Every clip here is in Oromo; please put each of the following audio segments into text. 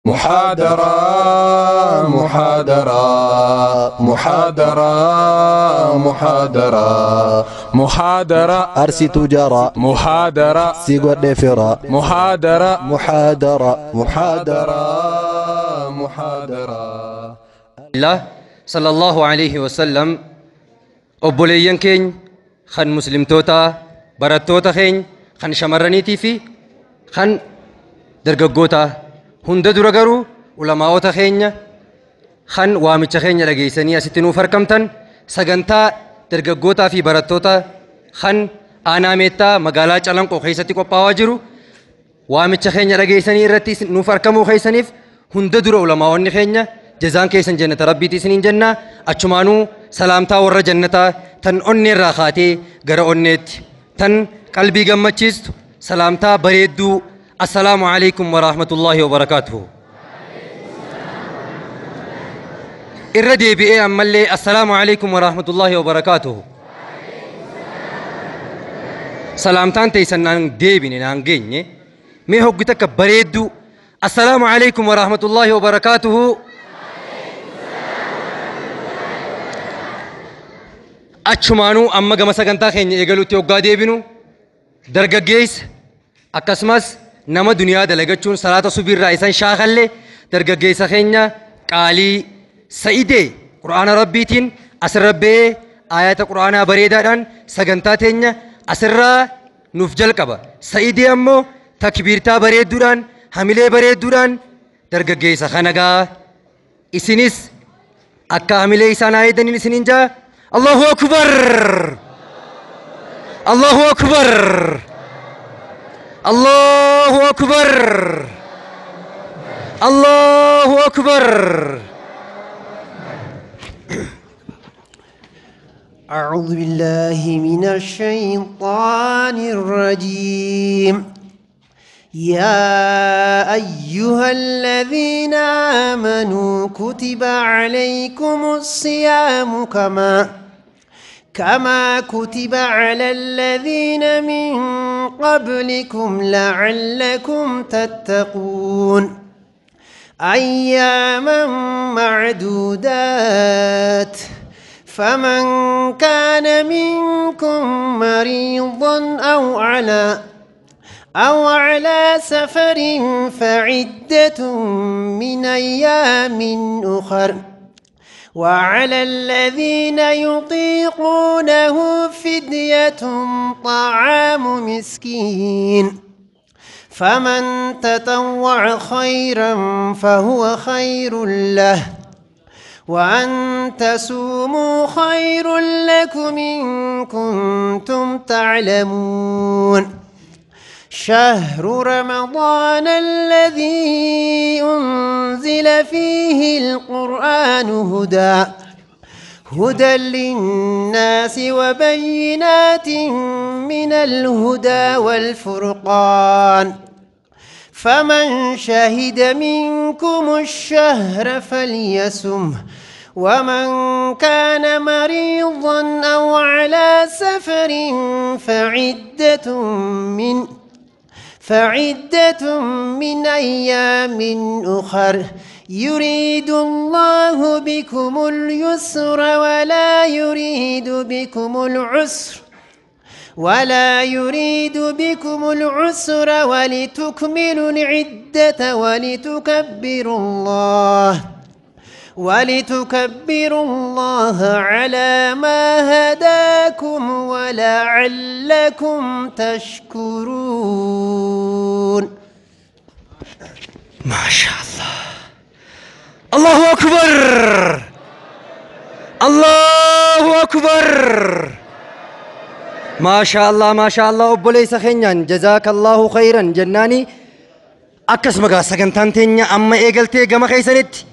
محاضرة محاضرة محاضرة محاضرة محاضرة أرسي تجارة محاضرة سيغور ديفرا محاضرة محاضرة محاضرة محاضرة الله صلى الله عليه وسلم obboleeyyan keenya kan muslimtoota barattoota keenya kan shamarraniitii fi kan dargaggoota hunda dura garuu ulamaa'ota keenya kan waamicha keenya dhageessanii asitti nuuf argamtan sagantaa dargaggootaa fi barattoota kan aanaa meettaa magaalaa Calanqoo keessatti qophaa'aa jiru waamicha keenya dhageessanii irratti nuuf argamuu keessaniif hunda dura ulamaa'onni keenya jazaan keessan jannata rabbiiti isiniin jenna achumaanuu salaamtaa warra jannataa tan onneerraa kaatee gara onneetti tan qalbii gammachiistu salaamtaa bareedduu assalaamu alaikum warahmatullaahi wabarakaatuhu. Irra deebi'ee ammallee assalaamu alaikum warahmatullaahi wabarakaatuhu. Salaamtaan teessan naan deebine naan geenye mee hoggi takka bareedduu assalaamu alaikum warahmatullaahi wabarakaatuhu. Achumaanuu amma gama sagantaa keenya eegaluutti hoggaa deebinu dargaggeessa akkasumas nama duniyaa dalagachuun salaata subiirraa isan shaakalle dargaggeessa keenya qaalii Sa'idee quraana rabbiitiin asirra ba'ee ayata quraanaa bareedaadhaan sagantaa teenya asirraa nuuf jalqaba. Sa'idee ammoo takbiirtaa bareedduudhaan hamilee bareedduudhaan dargaggeessa kana gaa isinis akka hamilee isaan aayidaniin isiniin jaa الله أكبر الله أكبر الله أكبر الله أكبر. أعوذ بالله من الشيطان الرجيم. يا أيها الذين آمنوا كتب عليكم الصيام كما كتب على الذين من قبلكم لعلكم تتقون. أياما معدودات فمن كان منكم مريضا أو على سفر فعدة من أيام أخر وعلى الذين يطيقونه فدية طعام مسكين فمن تطوع خيرا فهو خير له وأن تصوموا خير لكم إن كنتم تعلمون. شهر رمضان الذي أنزل فيه القرآن هدى للناس وبينات من الهدى والفرقان فمن شهد منكم الشهر فليصمه ومن كان مريضا أو على سفر فعدة من أيام أخر. يريد الله بكم اليسر ولا يريد بكم العسر ولتكملوا العدة ولتكبروا الله على ما هداكم ولعلكم تشكرون. ما شاء الله. الله أكبر الله أكبر. ما شاء الله ما شاء الله. obboleessa keenyaan جزاك الله خيرا jennaani akkasuma gaa sagantaan teenya amma eegaltee gama keessanitti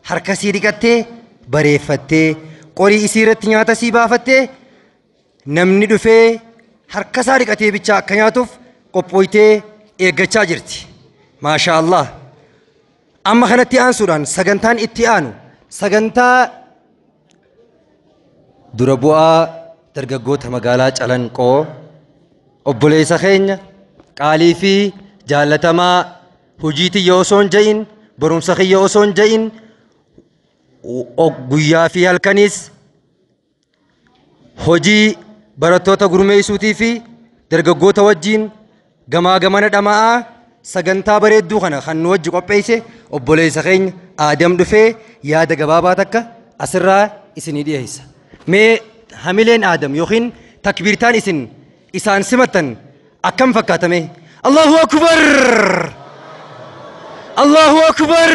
harka sii dhiqattee bareeffattee qorii isii irratti nyaata sii baafattee namni dhufee harka isaa dhiqatee bichaa akka nyaatuuf qophooytee eeggachaa jirti. Maashaa Allah. Amma kanatti aansuudhaan sagantaan itti aanu sagantaa dura bu'aa dargaggoota magaalaa Calanqoo obboleessa keenya qaalii fi jaallatamaa hojiitii yoo osoo hin ja'in barumsa kiyya osoo hin ja'in guyyaa fi halkanis hojii barattoota gurmeessuutii fi dargaggoota wajjin gamaa gamana dhama'aa sagantaa bareedduu kana kan nu wajji qopheesse obboleessa keenya Aadam dhufee yaada gabaabaa takka asirraa isinii dhiyeessa. Mee hamileen Aadam yookiin takbiirtaan isin isaan simattan akkam fakkaatame? Allahu Akbar! Allahu Akbar!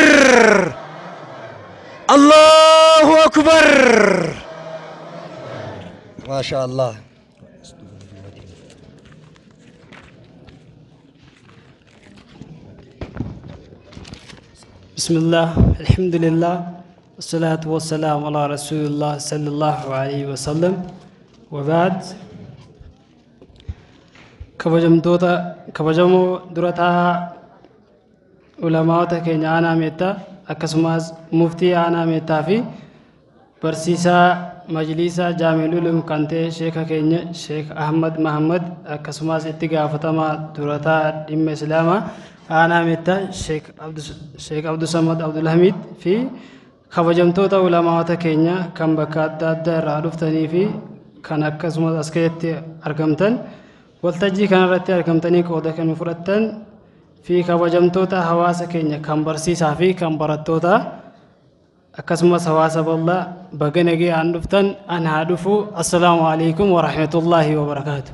Allahu Akbar! Maasha Allah. بسم الله، الحمد لله، والصلاة والسلام على رسول الله صلى الله عليه وسلم، وبعد. Kabajamtoota kabajamoo durataa ulamaota keenya aanaa Meettaa, akkasumas muftii aanaa Meettaa fi barsiisaa majliisa Jaamil Ulum kan ta'e sheeka keenya Sheek Ahmad Mahammad, akkasumas itti gaafatamaa durataa dhimma Islaamaa aanaa Meettaa Sheek Abdusamad Abdulhamid fi kabajamtoota ulamaota keenya kan bakka adda addaa irraa dhuftanii fi kan akkasumas as keessatti argamtan, waltajjii kanarratti argamtanii qooda kan fudhattan fi kabajamtoota hawaasa keenya kan barsiisaa fi kan barattoota, akkasumas hawaasa bal'aa, baga nagayaan dhuftan, an haa dhufu. Assalaamu alaikum warahmatullaahi wabarakaatu.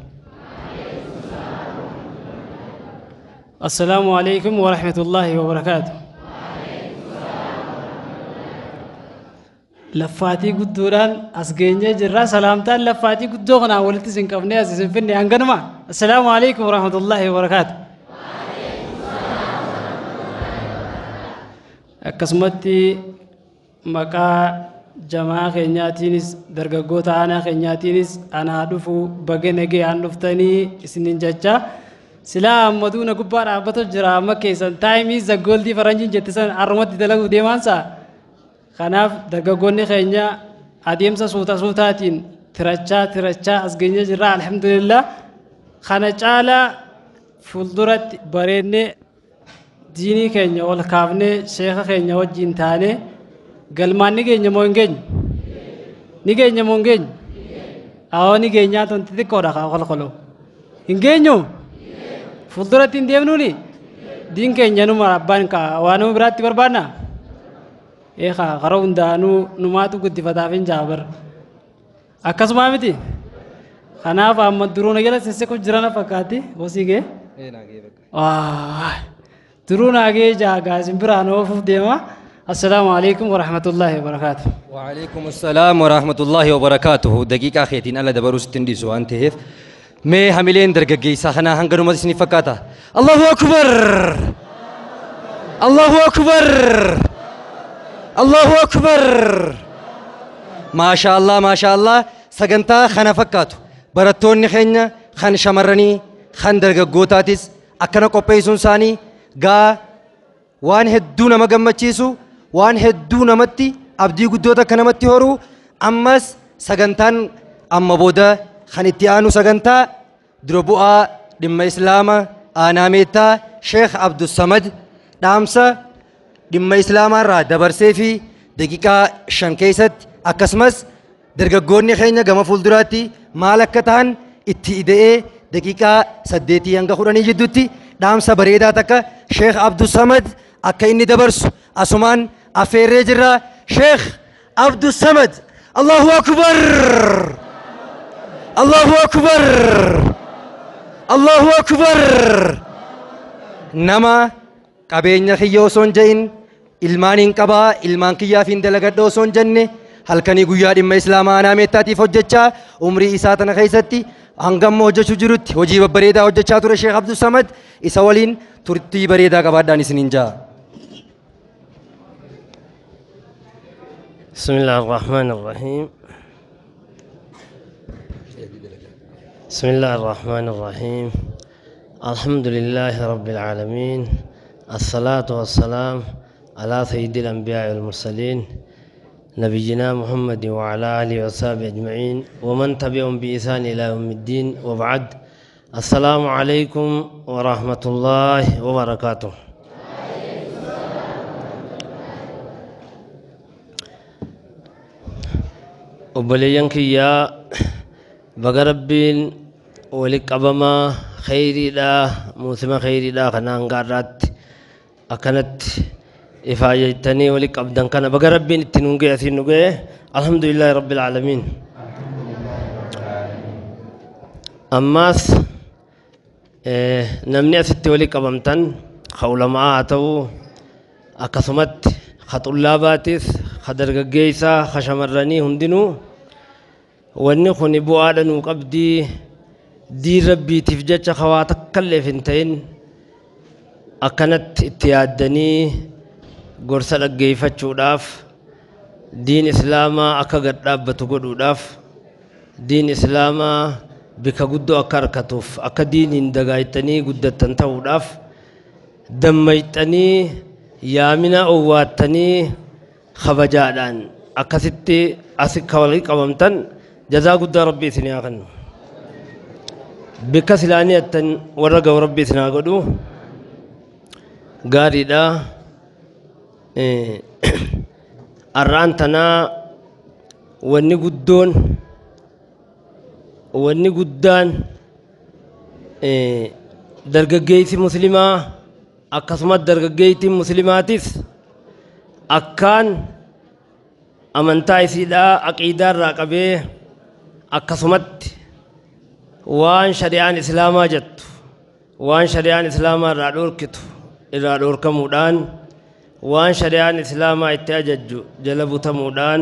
Assalaamu alaikum warahmatullaahi wabarakaatu. Laffaatii guddoodhaan as geenyee jirra. Salaamtaan laffaatii guddoo kanaan walitti isin qabnee as isin finne hanganuma. Assalaamu alaikum warahmatullaahi wabarakaatu. Akkasumatti maqaa jamaa keenyaatiinis dargaggoota aanaa keenyaatiinis anaa dhufu, baga nagayaan dhuftanii isinin jecha. Silaa ammaduu na gubbaa dhaabbatu jira, amma keessan time is gold faranjiin jette san har'umatti dalaguu deemaansa. Kanaaf dargaggoonni keenya adeemsa suuta suutaatiin tirachaa tirachaa as geenyee jirra, alhamdulillah. Kana caalaa fuulduratti bareennee diinii keenya ol kaafnee sheeka keenya wajjin taanee galmaan ni geenya moo hin geenyu? Ni geenya moo hin geenyu? Awoo, ni geenyaa, tonti xiqqoodha kaa kolkoloo. Hin geenyu? Fuulduratti hin deemnuuni? Diin keenya numa abbaan kaa waa nama biraatti barbaanna? Eekaa karaa hundaanuu numaatu guddifataaf hin jaabar. Akkasumaa miti? Kanaaf amma duruu na jala sissequ jirana fakkaatti hosii gee? Duruu naagee jaagaa isin biraan oofuuf deema. Assalaamu alaikum warahmatullaahi wabarakaatu. وعليكم السلام ورحمة الله وبركاته. دقيقة خيتين ألا دبرو ستين دي سوان تهف. Mee hamileen dargaggeessaa kanaa hanganuma isinii fakkaata? Allahu Akbar! Allahu Akbar! Allahu Akbar! Maasha Allah, maasha Allah, sagantaa kana fakkaatu barattoonni keenya kan shamarranii kan dargaggootaatis akkana qopheessuun isaanii gaa waan hedduu nama gammachiisu, waan hedduu namatti abdii guddoota akka namatti horu. Ammas sagantaan amma booda kan itti aanu sagantaa dura bu'aa dhimma Islaama aanaa Meettaa Sheekh Abdussamad dhaamsa dhimma Islaamaa irraa dabarsee fi daqiiqaa 5 keessatti, akkasumas dargaggoonni keenya gama fuulduraatti maal akka ta'an itti ida'ee daqiiqaa 8 hanga 10 jidduutti dhaamsa bareedaa takka Sheekh Abdussamad akka inni dabarsu asumaan affeerree jirra. Sheekh Abdussamad. Allahu Akbar! Allahu Akbar! Allahu Akbar! Nama qabeenya kiyya osoo hin ja'in, ilmaan hin qabaa, ilmaan kiyyaaf hin dalagadha osoo hin jenne, halkanii guyyaa dhimma Islaamaa aanaa Meettaatiif hojjechaa umrii isaa tana keessatti hangamma hojjechuu jirutti hojii babbareedaa hojjechaa ture Sheekh Abdussamad isa waliin turtii bareedaa qabaadhaan isiniin ja'a. بسم الله الرحمن الرحيم، بسم الله الرحمن الرحيم، الحمد لله رب العالمين، الصلاة والسلام على سيد الأنبياء والمرسلين نبينا محمد وعلى آله وصحبه أجمعين ومن تبعهم بإحسان إلى يوم الدين، وبعد. السلام عليكم ورحمة الله وبركاته. Obboleeyyan kiyyaa baga Rabbiin walitti qabamaa kheyriidhaa muusima kheyriidhaa kana hanga har'aatti akkanatti ifaajettanii walitti qabdan kana baga Rabbiin itti nuun ga'e asiin nu ga'e alhamdulillaahi rabbil aalamiin. Ammaas namni asitti walitti qabamtan ka ulamaa haa ta'u akkasumatti ka xullaabaatis ka dargaggeessaa ka shamarranii hundinuu wanni kun bu'aadha nuu qabdii diin rabbiitiif jecha ka waa takkalleef hin ta'in akkanatti itti yaaddanii gorsa dhaggeeffachuudhaaf diin islaamaa akka gad dhaabbatu godhuudhaaf diin islaamaa bika guddoo akka harkatuuf akka diiniin dagaaytanii guddattan ta'uudhaaf dammayxanii yaamina owwaattanii kabajaadhaan akkasitti asi walitti qabamtan jazaa guddaa rabbi isin haa kennu. Bikka silaanii attan warra ga'u rabbi isin haa godhu gaariidha. Arraan tanaa wanni guddoon wanni guddaan dargaggeessi muslimaa akkasumas dargaggeettiin muslimaatis akkaan amantaa isiidhaa aqiidaa irraa qabee akkasumatti waan shari'aan islaamaa jettu waan shari'aan islaamaa irraa dhoorkitu irraa dhoorkamuudhaan waan shari'aan islaamaa itti ajajju jala butamuudhaan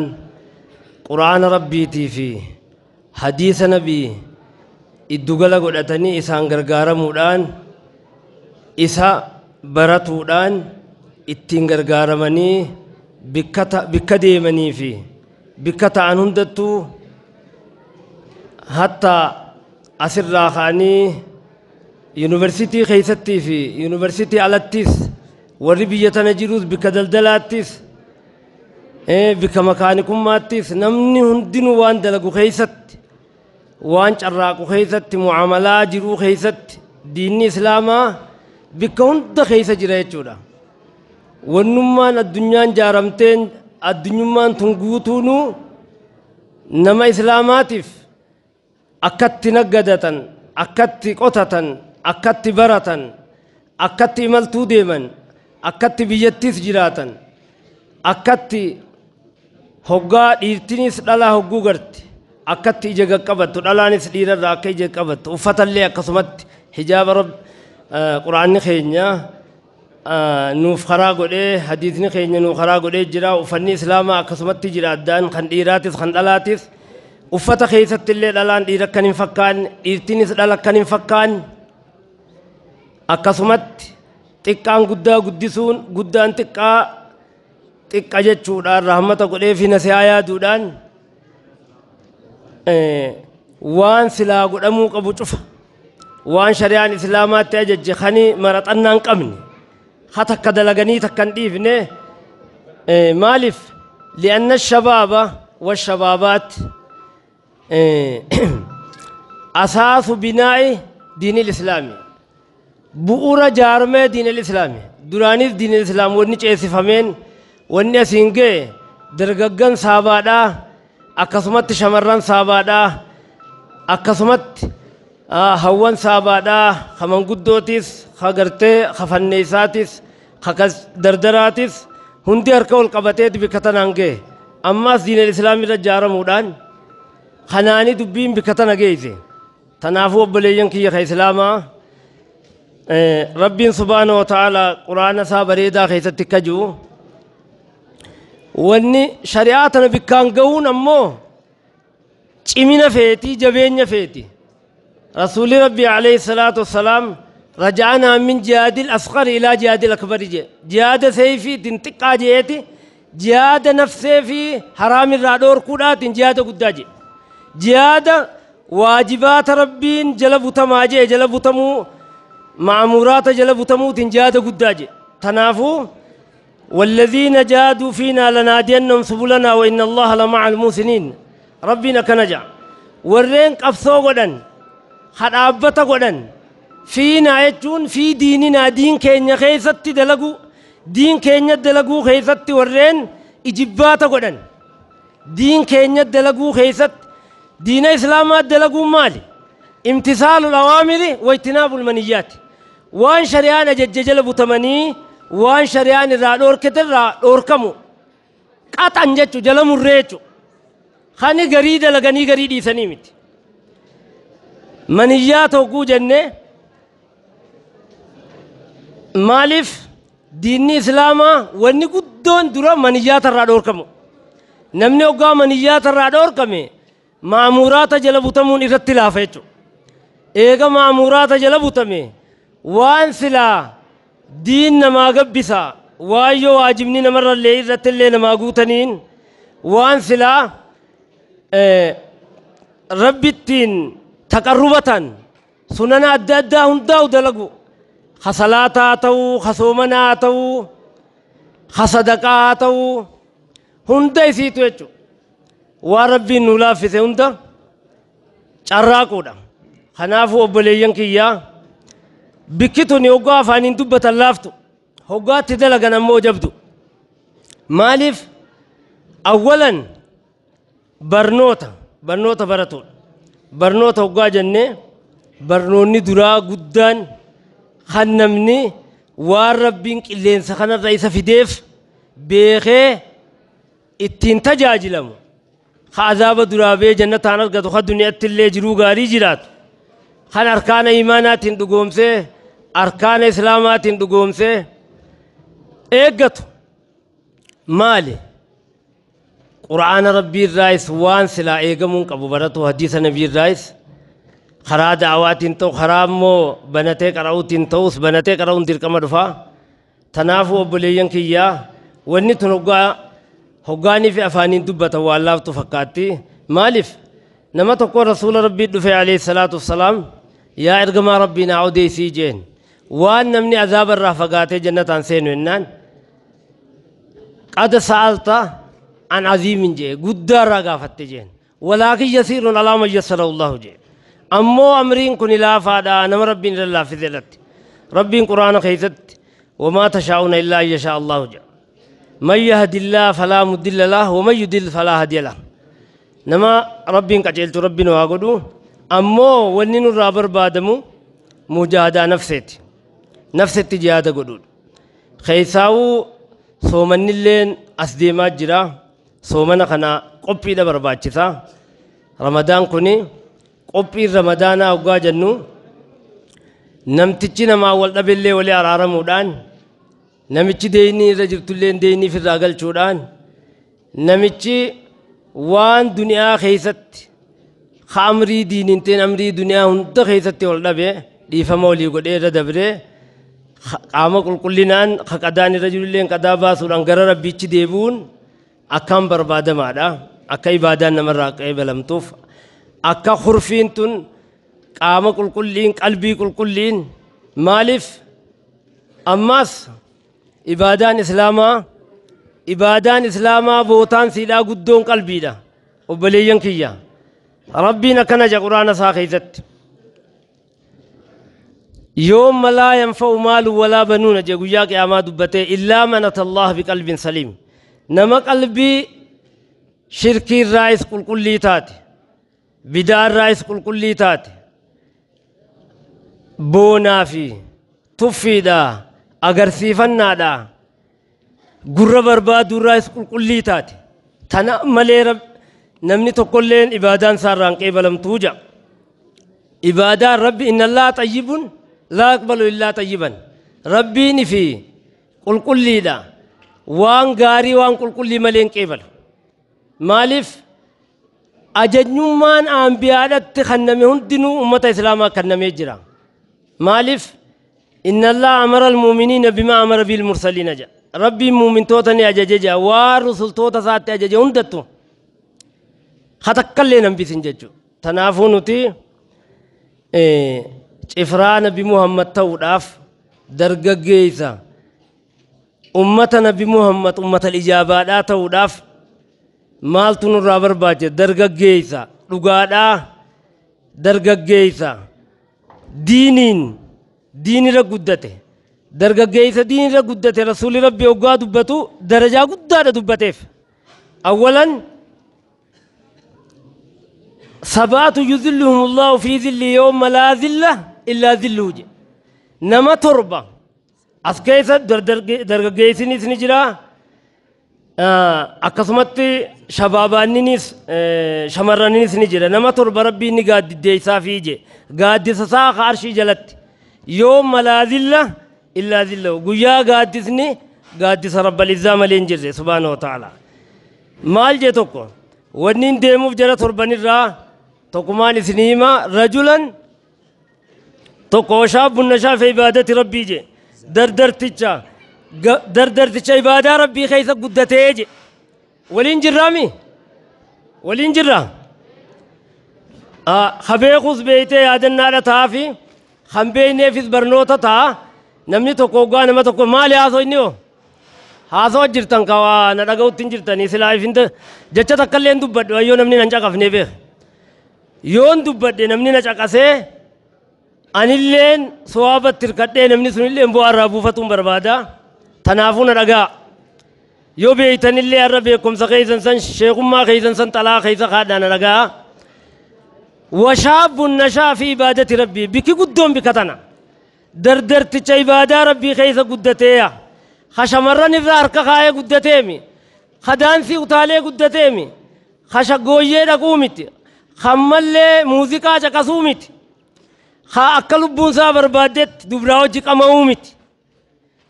quraana rabbiitii fi hadiisa nabii iddugala godhatanii isaan gargaaramuudhaan isa baratuudhaan ittiin gargaaramanii bikka deemanii fi bikka ta'an hundattuu hatta asirraa ka'anii yuunivarsiitii keessattii fi yuunivarsiitii alattis warri biyya tana jirus bikka daldalaattis bikka makaanikummaattis namni hundinuu waan dalagu keessatti waan carraaqu keessatti mu'amalaa jiruu keessatti diinni islaamaa bikka hunda keessa jira jechuudha. Wannummaan addunyaan jaaramteen addunyummaan tun guutuunuu nama islaamaatiif akkatti naggadatan, akkatti qotatan, akkatti baratan, akkatti imaltuu deeman, akkatti biyyattis jiraatan, akkatti hoggaa dhiirtinis dhalaa hogguu garti, akkatti ija qaqqabattu, dhalaanis dhiirarraa akka ija qabattu, uffatallee akkasumatti hijaaba quraanni keenya nuuf karaa godhee hadiisni keenya nuuf karaa godhee jira. Uffanni islaamaa akkasumatti jira addaan kan dhiiraatis kan dhalaatis. Uffata keessatti illee dhalaan dhiira akkan hin fakkaanne dhiirtinis dhala akkan hin fakkaanne akkasumatti xiqqaan guddaa guddisuun guddaan xiqqaa xiqqa jechuudhaan rahmata godhee fi nasihaa yaaduudhaan waan silaa godhamuu qabu cufa waan shari'aan islaamaatti ajajje kani maraxannaa hin qabne ha takka dalaganii takka hin dhiifne maaliif li'anna shabaaba washabaabaat asaasu binaa'i diinil islaami bu'uura jaarmee diinil islaami duraanis diinil islaam wanni ceesifameen wanni asiin ga'e dargaggan saabaadhaa akkasumatti shamarran saabaadhaa akkasumatti hawwan saabaadhaa ka manguddootis ka gartee ka fanneessaatis ka dardaraatis hundi harka ol qabateeti bikka tanaan ga'e ammaas diinil islaam irra ijaaramuudhaan kanaanii dubbiin bikka tana geesse. Tanaafuu obboleeyyan kiyya ka islaamaa rabbiin subhaanahu wa ta'aalaa quraana isaa bareedaa keessatti akka jiru wanni shari'aa tana bikkaan ga'uun ammoo cimina feetii jabeenya feeti. Rasuulli rabbii alayhi salaatu wassalaam raja'anaa min jihaadil asqari ilaa jihaadil akbari jedhe. Jihaada seeyfiitiin xiqqaa je'eeti jihaada nafsee fi haraamirraa dhoorkuudhaatiin jihaada guddaa jedhe. Jihaada waajibaata rabbiin jala butamaa jedhe jala butamuu ma'amuraata jala butamuutiin jihaada guddaa jedhe. Tanaafuu والذين جادوا فينا لنهدينهم سبلنا وإن الله لمع المحسنين. ربنا كنجا ورين قفصو غدن خدابته غدن فينا يجون في ديننا دين كينيا خيستي دلقو دين كينيا دلقو خيستي ورين إجباته غدن Diin keenya dalaguu keessatti diina islaamaa dalaguun maali? Imtisaalul awaamiri wajtinaabul maniyyaati. Waan shari'aan ajajje jala butamanii waan shari'aan irraa dhoorkete irraa dhoorkamu qaxan jechu jala murree jechu. Kani garii dalaganii garii dhiisanii miti. Maniyyaata hogguu jennee maaliif diinni islaamaa wanni guddoon dura maniyyaata irraa dhoorkamu. Namni hoggaa maniyyaata irraa dhoorkame maamuraata jala butamuun irratti laafa jechuudha. Eega maamuraata jala butame waan silaa diin namaa gabbisa waan yoo waajibni namarrallee irrattillee namaa guutaniin waan silaa rabbittiin taqarrubatan sunana adda addaa hundaa'u dalagu ka salaataa ta'uu ka soomanaa ta'uu ka sadaqaa ta'uu hunda isiitu jechuudha. Waan rabbiin nu laaffise hunda carraaquudha. Kanaafuu obboleeyyan kiyyaa bikki tuni hoggaa afaaniin dubbatan laaftu hoggaatti dalagan ammoo jabdu. Maaliif awwalan barnoota barnoota baratuudha. Barnoota hoggaa jennee barnoonni duraa guddaan kan namni waan rabbiin qilleensa kanarra isa fideef beekee ittiin tajaajilamu ka azaaba duraa bee jannataan argatu ka duniyaatti illee jiruu gaarii jiraatu kan arkaana imaanaatiin dhugoomsee arkaana islaamaatiin dhugoomsee eeggatu maali? Qur'aana rabbii irraayis waan silaa eegamuun qabu baratu hadiisa nabii irraayis karaa da'awaatiin ta'u karaa immoo banatee qara'uutiin ta'us banatee qara'uun dirqama dhufaa. Tanaafuu obboleeyyan kiyyaa wanni tun hoggaanii fi afaaniin dubbatan waan laaftu fakkaatti. Maaliif nama tokko rasuula rabbii dhufe alayhi salaatu wassalaam yaa ergamaa rabbii naa odeessii jeen waan namni azaaba irraa fagaatee jannataan seenu jennaan qad sa'alta an aziimin jee guddaa irraa gaafatte jeen walaakin yasiirun alaa man yassara allahu jee ammoo amriin kun laafaadha nama rabbiin irra laaffise irratti rabbiin quraana keessatti wamaa tashaa'una illaa an yashaa allahu jee من يهد الله فلا مضل له ومن يضلل فلا هادي له. نما ربين قجلت ربنا واغدو امو وني نرا بربادمو مجاهده نفسيتي نفسيتي جهاد غدود خيساو سومن لين اسديما جرا سومن خنا قوبي دا برباچسا رمضان كوني قوبي رمضان اوغا جنو نمتچي نما ول دبلي ولي ارارمودان namichi deeyni irra jirtulleen deeyni ofirraa galchuudhaan namichi waan duniyaa keessatti ka amrii diiniin ta'in amrii duniyaa hunda keessatti ol dhabe dhiifama olii godhee irra dabree qaama qulqullinaan ka qadaan irra jirulleen qadaa baasuudhaan gara rabbiichi deebi'uun akkaan barbaadamaadha. Akka ibaadaan namarraa qeebalamtuuf akka hurfiin tun qaama qulqulliin qalbii qulqulliin maaliif ammas ibaadaan islaamaa bootaan siidhaa guddoon qalbiidha. Obboleeyyan kiyya rabbiin akkana jedha quraana isaa keessatti yooma laa yanfa'u maalu walaa banuuna jee guyyaa qiyaamaa dubbatee illaa man ata allaha biqalbin saliim nama qalbii shirkii irraayis qulqullii taate bidaa irraayis qulqullii taate boonaa fi tuffiidha agarsiifannaadha gurra barbaaduurraayis qulqullii taate tana malee namni tokkolleen ibaadaan isaarraan qeebalamtuu ja'a. Ibaadaan rabbi inna allaa xayyibun laa yaqbalu illaa xayyiban rabbiin fi qulqulliidha waan gaarii waan qulqullii malee hin qeebalu. Maaliif ajajnummaan ambiyaadhatti kanname hundinuu ummata islaamaa kannamee jira. Maaliif إن الله أمر المؤمنين بما أمر به المرسلين جاء ربي مؤمن توتني أججا والرسل توتا سات أججا هندتو خاتكلنا بيسن ججو تنافونتي إفران بمحمد توداف درجة جيزة أمة نبي محمد أمة الإجابة لا توداف مالتون الرابر باجة درجة جيزة لغادا درجة جيزة دينين دين را قدته درجة جيزة دين را قدته رسول ربي وقاد دبتو درجة قدادة دبتف أولا سبعة يذلهم الله في ذل يوم لا ذلة إلا ذله جي. نما تربة أسكيسة درجيسنيس نجرا akkasumatti shabaabaanninis shamarraninis ni jira. Nama torba rabbiin ni gaaddiddeessaa je gaaddisa isaa ka arshii jalatti yooma laa zilla illaa zillahu guyyaa gaaddisni gaaddisa rabbal izzaa malee hin jirre subhaanahu wa ta'ala. Maal jee tokko wanni hin deemuuf jara torbanirraa tokkumaan isinii hima rajulan tokko washaabun nashaa fi ibaadati rabbii je dardarticha ibaadaa rabbii keessa guddatee je waliin jirraami waliin jirra habeekus beeytee yaadannaadha ta'aafi kan beeyneefis barnoota ta'a. Namni tokko hoggaa nama tokko maali haasoo inni hoo haasoo jirtan kawaa na dhaga'utti hin jirtanii silaa ifin jecha takka illee hin dubbadhu ayyoo namni nan caqafnee beek yoon dubbadhe namni na caqasee anilleen sowaabatti hirkadhee namni sunillee bu'aa irraa buufatuun barbaada. Tanaafuu na dhagaa yoo beeytanillee har'a beekumsa keessan san sheekummaa keessan san xalaa keessa kaadhaa na dhagaa. Washaabun nashaa fi ibaadati rabbii bikki guddoon bikka tana dardarticha ibaadaa rabbii keessa guddateeya ka shamarran irraa harka kaayee guddateemi ka daansii utaalee guddateemi ka shaggooyyee dhaquu miti kammallee muuziqaa caqasuu miti ka akka lubbuun isaa barbaaddetti dubraa hojii qama'uu miti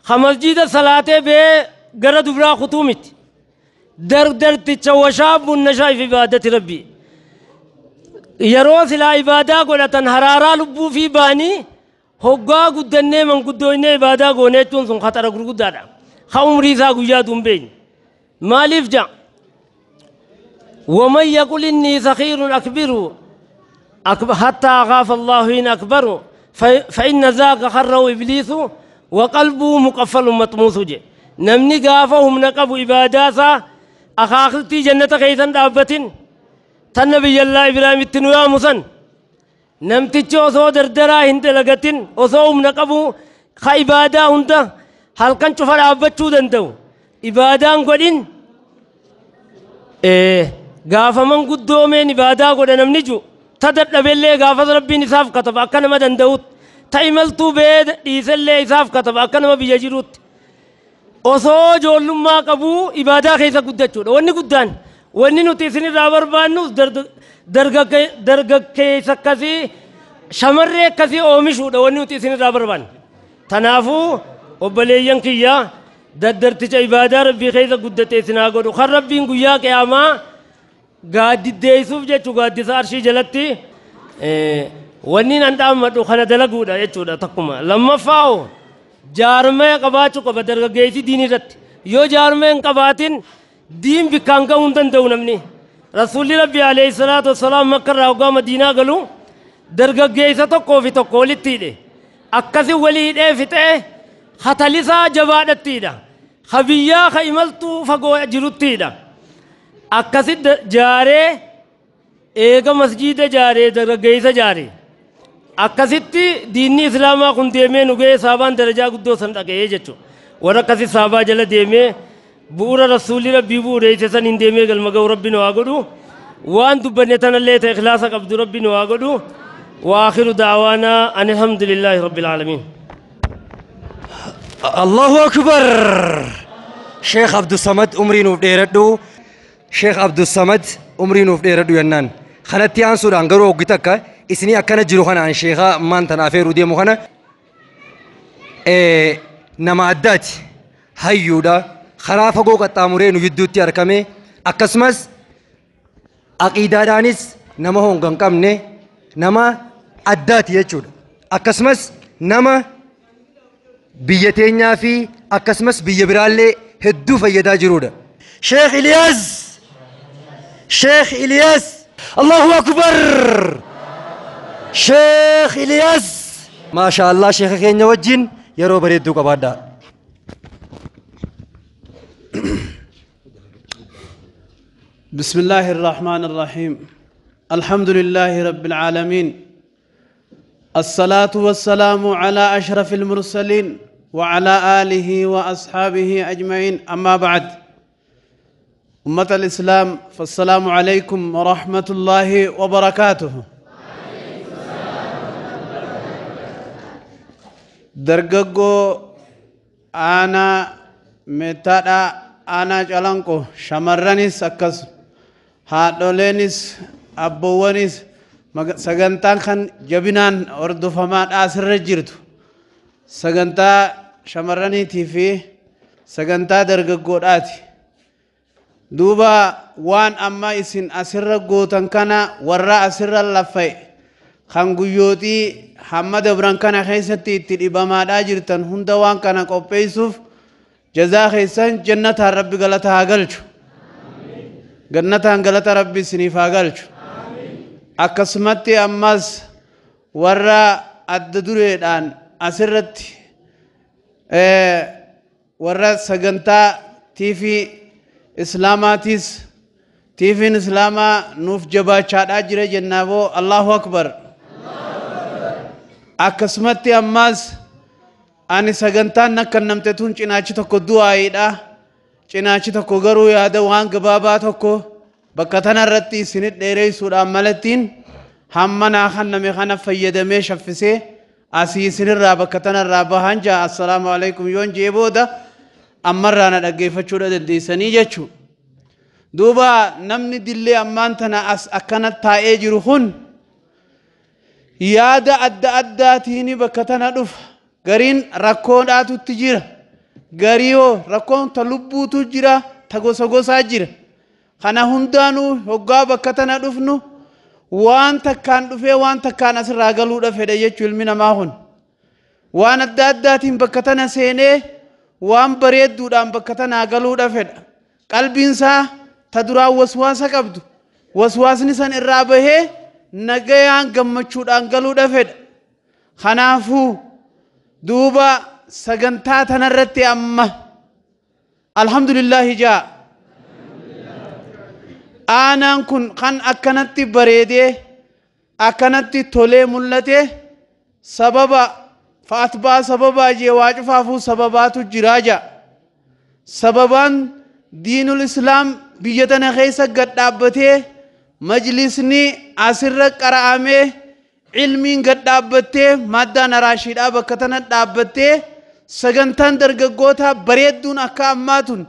ka masjiida salaatee bee gara dubraa kutuu miti dardarticha washaabun nashaa fi ibaadati rabbii yeroo silaa ibaadaa godhatan haraaraa lubbuu fi baanii hoggaa guddannee manguddoonnee ibaadaa goonee jechuun sun khatara gurguddaadha. Ka umrii isaa guyyaa duun beeyne maaliif ja'a waman yaqul innii sakiirun akbiru حتى أخاف الله إن أكبر فإن ذاك خره إبليس وقلبه مقفل مطموس جي نمني قافهم نقب إباداسا أخاخلتي جنة كيسا دابة تنبي الله إبراهيم التنوى مسن نمتي أصو دردرا هند لغتين أصوهم نقبو خا إبادة هند هل كان شفر أبتشو دندو إبادة قدين إيه قافا من قدومين إبادة قد نمنجو تدر بالله غافز ربي نصاف كتب أكن ما دندوت تأملتو بيد إيسل إصاف كتب أكن ما بيجيروت أصو جولم ما قبو إبادة خيسا قدتشون وني قدان وني نتيسني رابر بانوس درجة كيسا كذي شمر كذي أومشو وني نتيسني رابر بان تنافو وبليين كيا درتج إبادة ربي خيسا قدتي سنا قدو خر ربي نقيا كياما gaaddiddeessuuf jechuu gaaddisa arshii jalatti wanni nan dhaammadhu kana dalaguudha jechuudha takkuma. Lammaffaa jaarmee qabaachuu qaba dargaggeessi diin irratti. Yoo jaarmee hin qabaatin diin bikkaan ga'uu hin danda'u namni. Rasuulli Rabbi alayhi salaatu wassalaam Makka irraa hoggaa Madiinaa galu dargaggeessa tokkoo fi tokko walitti hidhe. Akkasi walii hidhee fixee hatalisaa jabaadhatti hidha. Ha biyyaa ha imaltuu fagoo jirutti hidha. Akkasi jaaree eega masjiida jaaree dargaggeessa jaaree akkasitti diinni islaamaa kun deemee nu ga'ee saabaan darajaa guddoo san dhaga'ee jechuudha. Warra akkasi saabaa jala deemee bu'uura rasuulli rabbii bu'uureesse san hin deemee galma ga'u rabbi nu haa godhu. Waan dubbanne tanallee ta'e ikhlaasa qabdu rabbi nu haa godhu. وآخر دعوانا أن الحمد لله رب العالمين. الله أكبر. شيخ عبد الصمد عمري نوف ديردو شيخ عبد الصمد عمري نوف ديردو ينان خلتي عن سودان غرو وقتك إسني أكن جرو خنا عن شيخا مان تنافيرو ديمو خنا إيه نما أدات هيودا خرافة قوة تامورين ويدوتي أركمي أكسمس أقيدا دانيس نما هون كم نما أدات يجود أكسمس نما بيتين في أكسمس بيبرالي هدو فيدا جرودا شيخ إلياس شيخ إلياس الله أكبر شيخ إلياس ما شاء الله شيخ كين وجين يرو بريدو كبادا. بسم الله الرحمن الرحيم. الحمد لله رب العالمين، الصلاة والسلام على أشرف المرسلين وعلى آله وأصحابه أجمعين، أما بعد. أمة الإسلام، فالسلام عليكم ورحمة الله وبركاته. Dargaggoo aanaa Meettaadhaa, aanaa Calanqoo, shamarranis akkas, haadholeenis abboowwanis, sagantaan kan jabinaan hordofamaadhaa asirra jirtu sagantaa shamarraniitii fi sagantaa dargaggoodhaati. Duuba waan amma isin asirra gootan kana, warra asirra laffa'e kan guyyootii hamma dabran kana keessatti itti dhibamaadhaa jirtan hunda waan kana qopheessuuf jazaa keessan jannataan Rabbi galata haa galchu. Gannataan galata Rabbi isiniif haa galchu. Akkasumatti ammas warra adda dureedhaan asirratti warra sagantaa tiifii islaamaatiis, tiifiin islaamaa nuuf jabaachaadhaa jira jennaaboo, Allahu akbar. Akkasumatti ammas ani sagantaan akka namte tun cinaachi tokko du'aayiidha, cinaachi tokko garuu yaada waan gabaabaa tokko bakka tanarratti isinit dheereessuudhaan malattiin hamma naa kanname kana fayyadamee shaffisee asii isinirraa bakka tanarraa bahan jaa. Assalaamu alaikum yoon jee booda ammarraa na dhaggeeffachuudha dandeessanii jechuu. Duuba namni dillee ammaan tana as akkana taa'ee jiru kun yaada adda addaatiin bakka tana dhufa. Gariin rakkoodhaatutti jira, garii hoo rakkoon ta lubbuutu jira, ta gosa gosaa jira. Kana hundaanuu hoggaa bakka tana dhufnu waan takkaan dhufee waan takkaan asirraa galuudha fedhe jechuu. Ilmi namaa kun waan adda addaatiin bakka tana seenee waan bareedduudhaan bakka tanaa galuudha fedha. Qalbiinsaa ta duraan waswaasa qabdu waswaasni san irraa bahee nagayaan gammachuudhaan galuudha fedha. Kanaafuu duuba sagantaa tanarratti amma alhamdulillahi jaa. Aanaan kun kan akkanatti bareedee akkanatti tolee mul'ate sababa fa'atbaa sababaa jee waa cufaafuu sababaatu jiraa jaa. Sababaan diinul islaam biyya tana keessa gad dhaabbatee, majlisni asirra qara'amee, ilmiin gad dhaabbattee, maddaan araashiidhaa bakka tana dhaabbattee, sagantaan dargaggootaa bareedduun akka ammaatun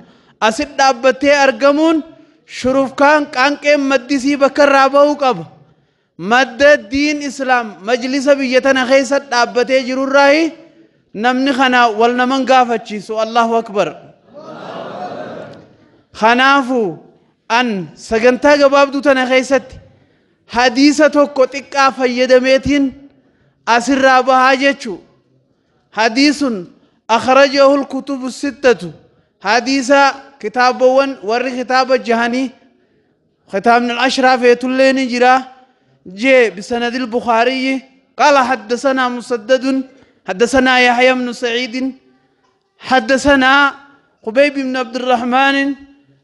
asit dhaabbattee argamuun shurufkaan qaanqeen maddisii bakka irraa ba'uu qaba. Madda diin islaam majlisa biyya tana keessa dhaabbatee jirurraayi namni kana wal naman gaafachiisu. Allahu akbar. Kanaafuu an sagantaa gabaabduu tana keessatti hadiisa tokko xiqqaa fayyadameetiin asirraa bahaa jechuu. Hadiisun akhrajahu lkutubu sittatu, hadiisa kitaabawwan warri kitaaba jahanii kitaabni al-ashraa feetullee ni jira jee. بسند البخاري قال: حدثنا مسدد، حدثنا يحيى بن سعيد، حدثنا خبيب بن عبد الرحمن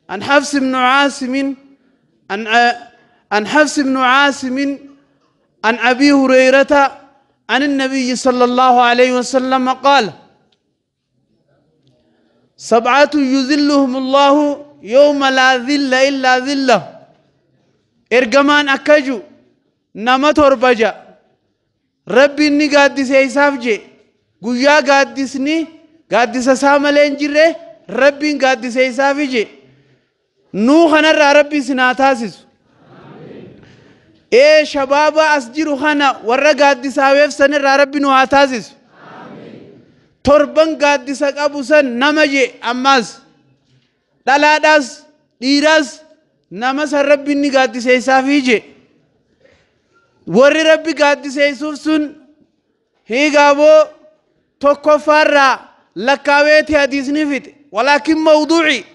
عن حفص بن عاصم عن حفص بن عاصم عن أبي هريرة عن النبي صلى الله عليه وسلم قال: سبعة يظلهم الله يوم لا ظل إلا ظله. Ergamaan akka ju nama torba ja Rabbi inni gaaddisa isaaf je, guyyaa gaaddisni gaaddisa isaa malee hin jirre Rabbiin gaaddisa isaaf je. Nuu kanarraa Rabbi isin haa taasisu. Ee shabaaba as jiru kana warra gaaddisaaweef sanirraa Rabbi nu haa taasisu. Torban gaaddisa qabu san nama je ammaas dhalaadhaas dhiiraas nama san Rabbi inni gaaddisa isaafii je. Warri Rabbi gaaddiseessuuf sun hiigaaboo tokkoffaarraa lakkaaweeti hadiisni fixe, walaakin mawduuci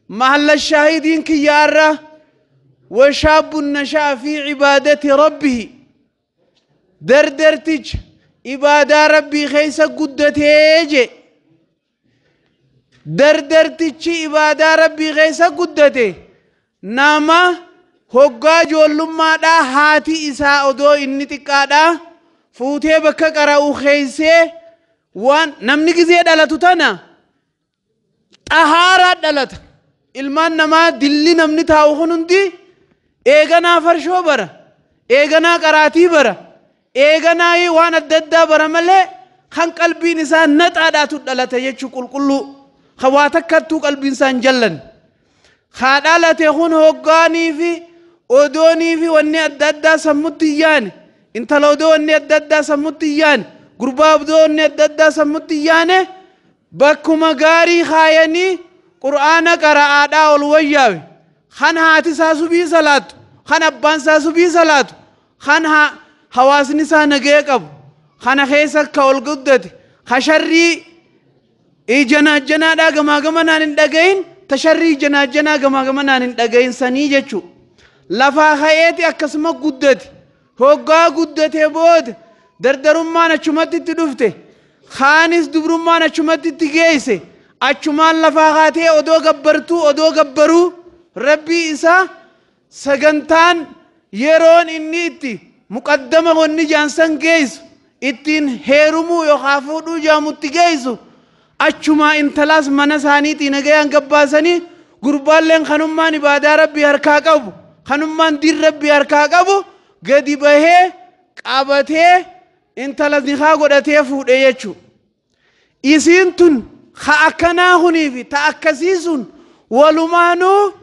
mahalla shaahidiin kiyyaarra وشاب نشأ في عبادة ربه، dardarticha ibaadaa Rabbii keessa guddatee je. Dardartichi ibaadaa Rabbii keessa guddate nama hoggaa ijoollummaadhaa haati isaa odoo inni xiqqaadhaa fuutee bakka qara'u keeysee. Waan namni gizee dhalatu tana xahaaraa dhalata. Ilmaan namaa dilli namni taa'u kun hundi eeganaa farshoo bara, eeganaa qaraatii bara, eeganaa waan adda addaa bara malee kan qalbiin isaa naxaadhaatu dhalate jechuu qulqulluu kan waa takkattuu qalbiin isaa hin jallan. Haa dhalate kun hoggaanii fi odoonii fi wanni adda addaa sammutti hin yaane, intala odoo wanni adda addaa sammutti hin yaane, gurbaa odoo wanni adda addaa sammutti hin yaane, bakkuma gaarii kaayanii qur'aana qara'aadhaa ol wayyaawe. Kan haati isaa subii salaatu, kan abbaan isaa subii salaatu, kan hawaasni isaa nagee qabu, kana keessa akka ol guddate, ka sharrii janaajjanaadhaa gamaa gamanaan hin dhagayin, ta sharrii janaajjanaa gamaa gamanaan hin dhagayin sanii jechuu. Lafaa ka'eeti akkasuma guddate. Hoggaa guddatee booda dardarummaan achumatti itti dhufte, kaanis dubrummaan achumatti itti geesse, achumaan lafaa kaatee odoo gabbartuu odoo gabbaruu rabbii isaa sagantaan yeroon inni itti muqaddama wanni jaansan geessu ittiin heerumuu yookaan fuudhuu jaamutti geessu, achumaa intalaas mana isaaniitii nagayaan gabbaasanii, gurbaalleen kanummaan ibaadaa rabbii harkaa qabu, kanummaan diin rabbii harkaa qabu gadi bahee qabatee intala nikaa godhatee fuudhe jechuu. Isiin tun ka akkanaa kunii fi ta akkasii sun walumaanuu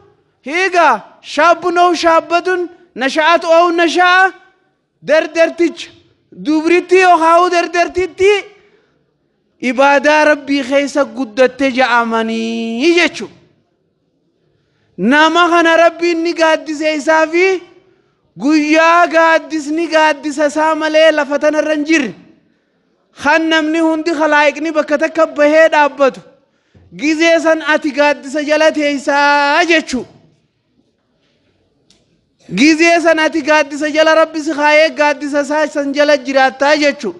hiigaa shaabbun ow shaabbatun nasha'at ow nasha'a dardarticha dubritti yookaan dardartitti ibaadaa rabbii keessa guddatte ja'amanii jechuu. Nama kana rabbiin ni gaaddise isaa fi guyyaa gaaddisni gaaddisa isaa malee lafa tanarra hin jirre, kan namni hundi kalaayiqni bakka takka bahee dhaabbatu, gizee san ati gaaddisa jala teessaa jechuu. Gizee san ati gaaddisa jala rabbi si kaayee gaaddisa isaa san jala jiraattaa jechuu.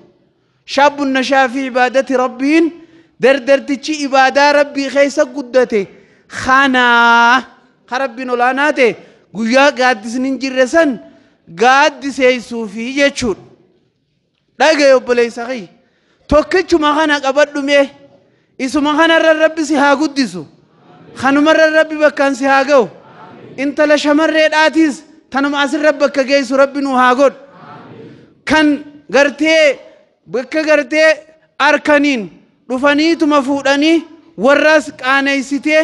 Shaabun nashaa fi ibaadati rabbiin dardartichi ibaadaa rabbii keessa guddate kanaa ka rabbiin olaanaa ta'e guyyaa gaaddisni hin jirre san gaaddiseessuufi jechuudha. Dhagaye obboleessa kiyya, tokkichuma kana qabadhu mee, isuma kanarra rabbi si haa guddisu, kanumarra rabbi bakkaan si haa ga'u. Intala shamarreedhaatiis tanuma asirra bakka geessu rabbi nu haa godhu. Kan gartee bakka gartee arkaniin dhufaniituma fuudhanii warras qaaneessitee,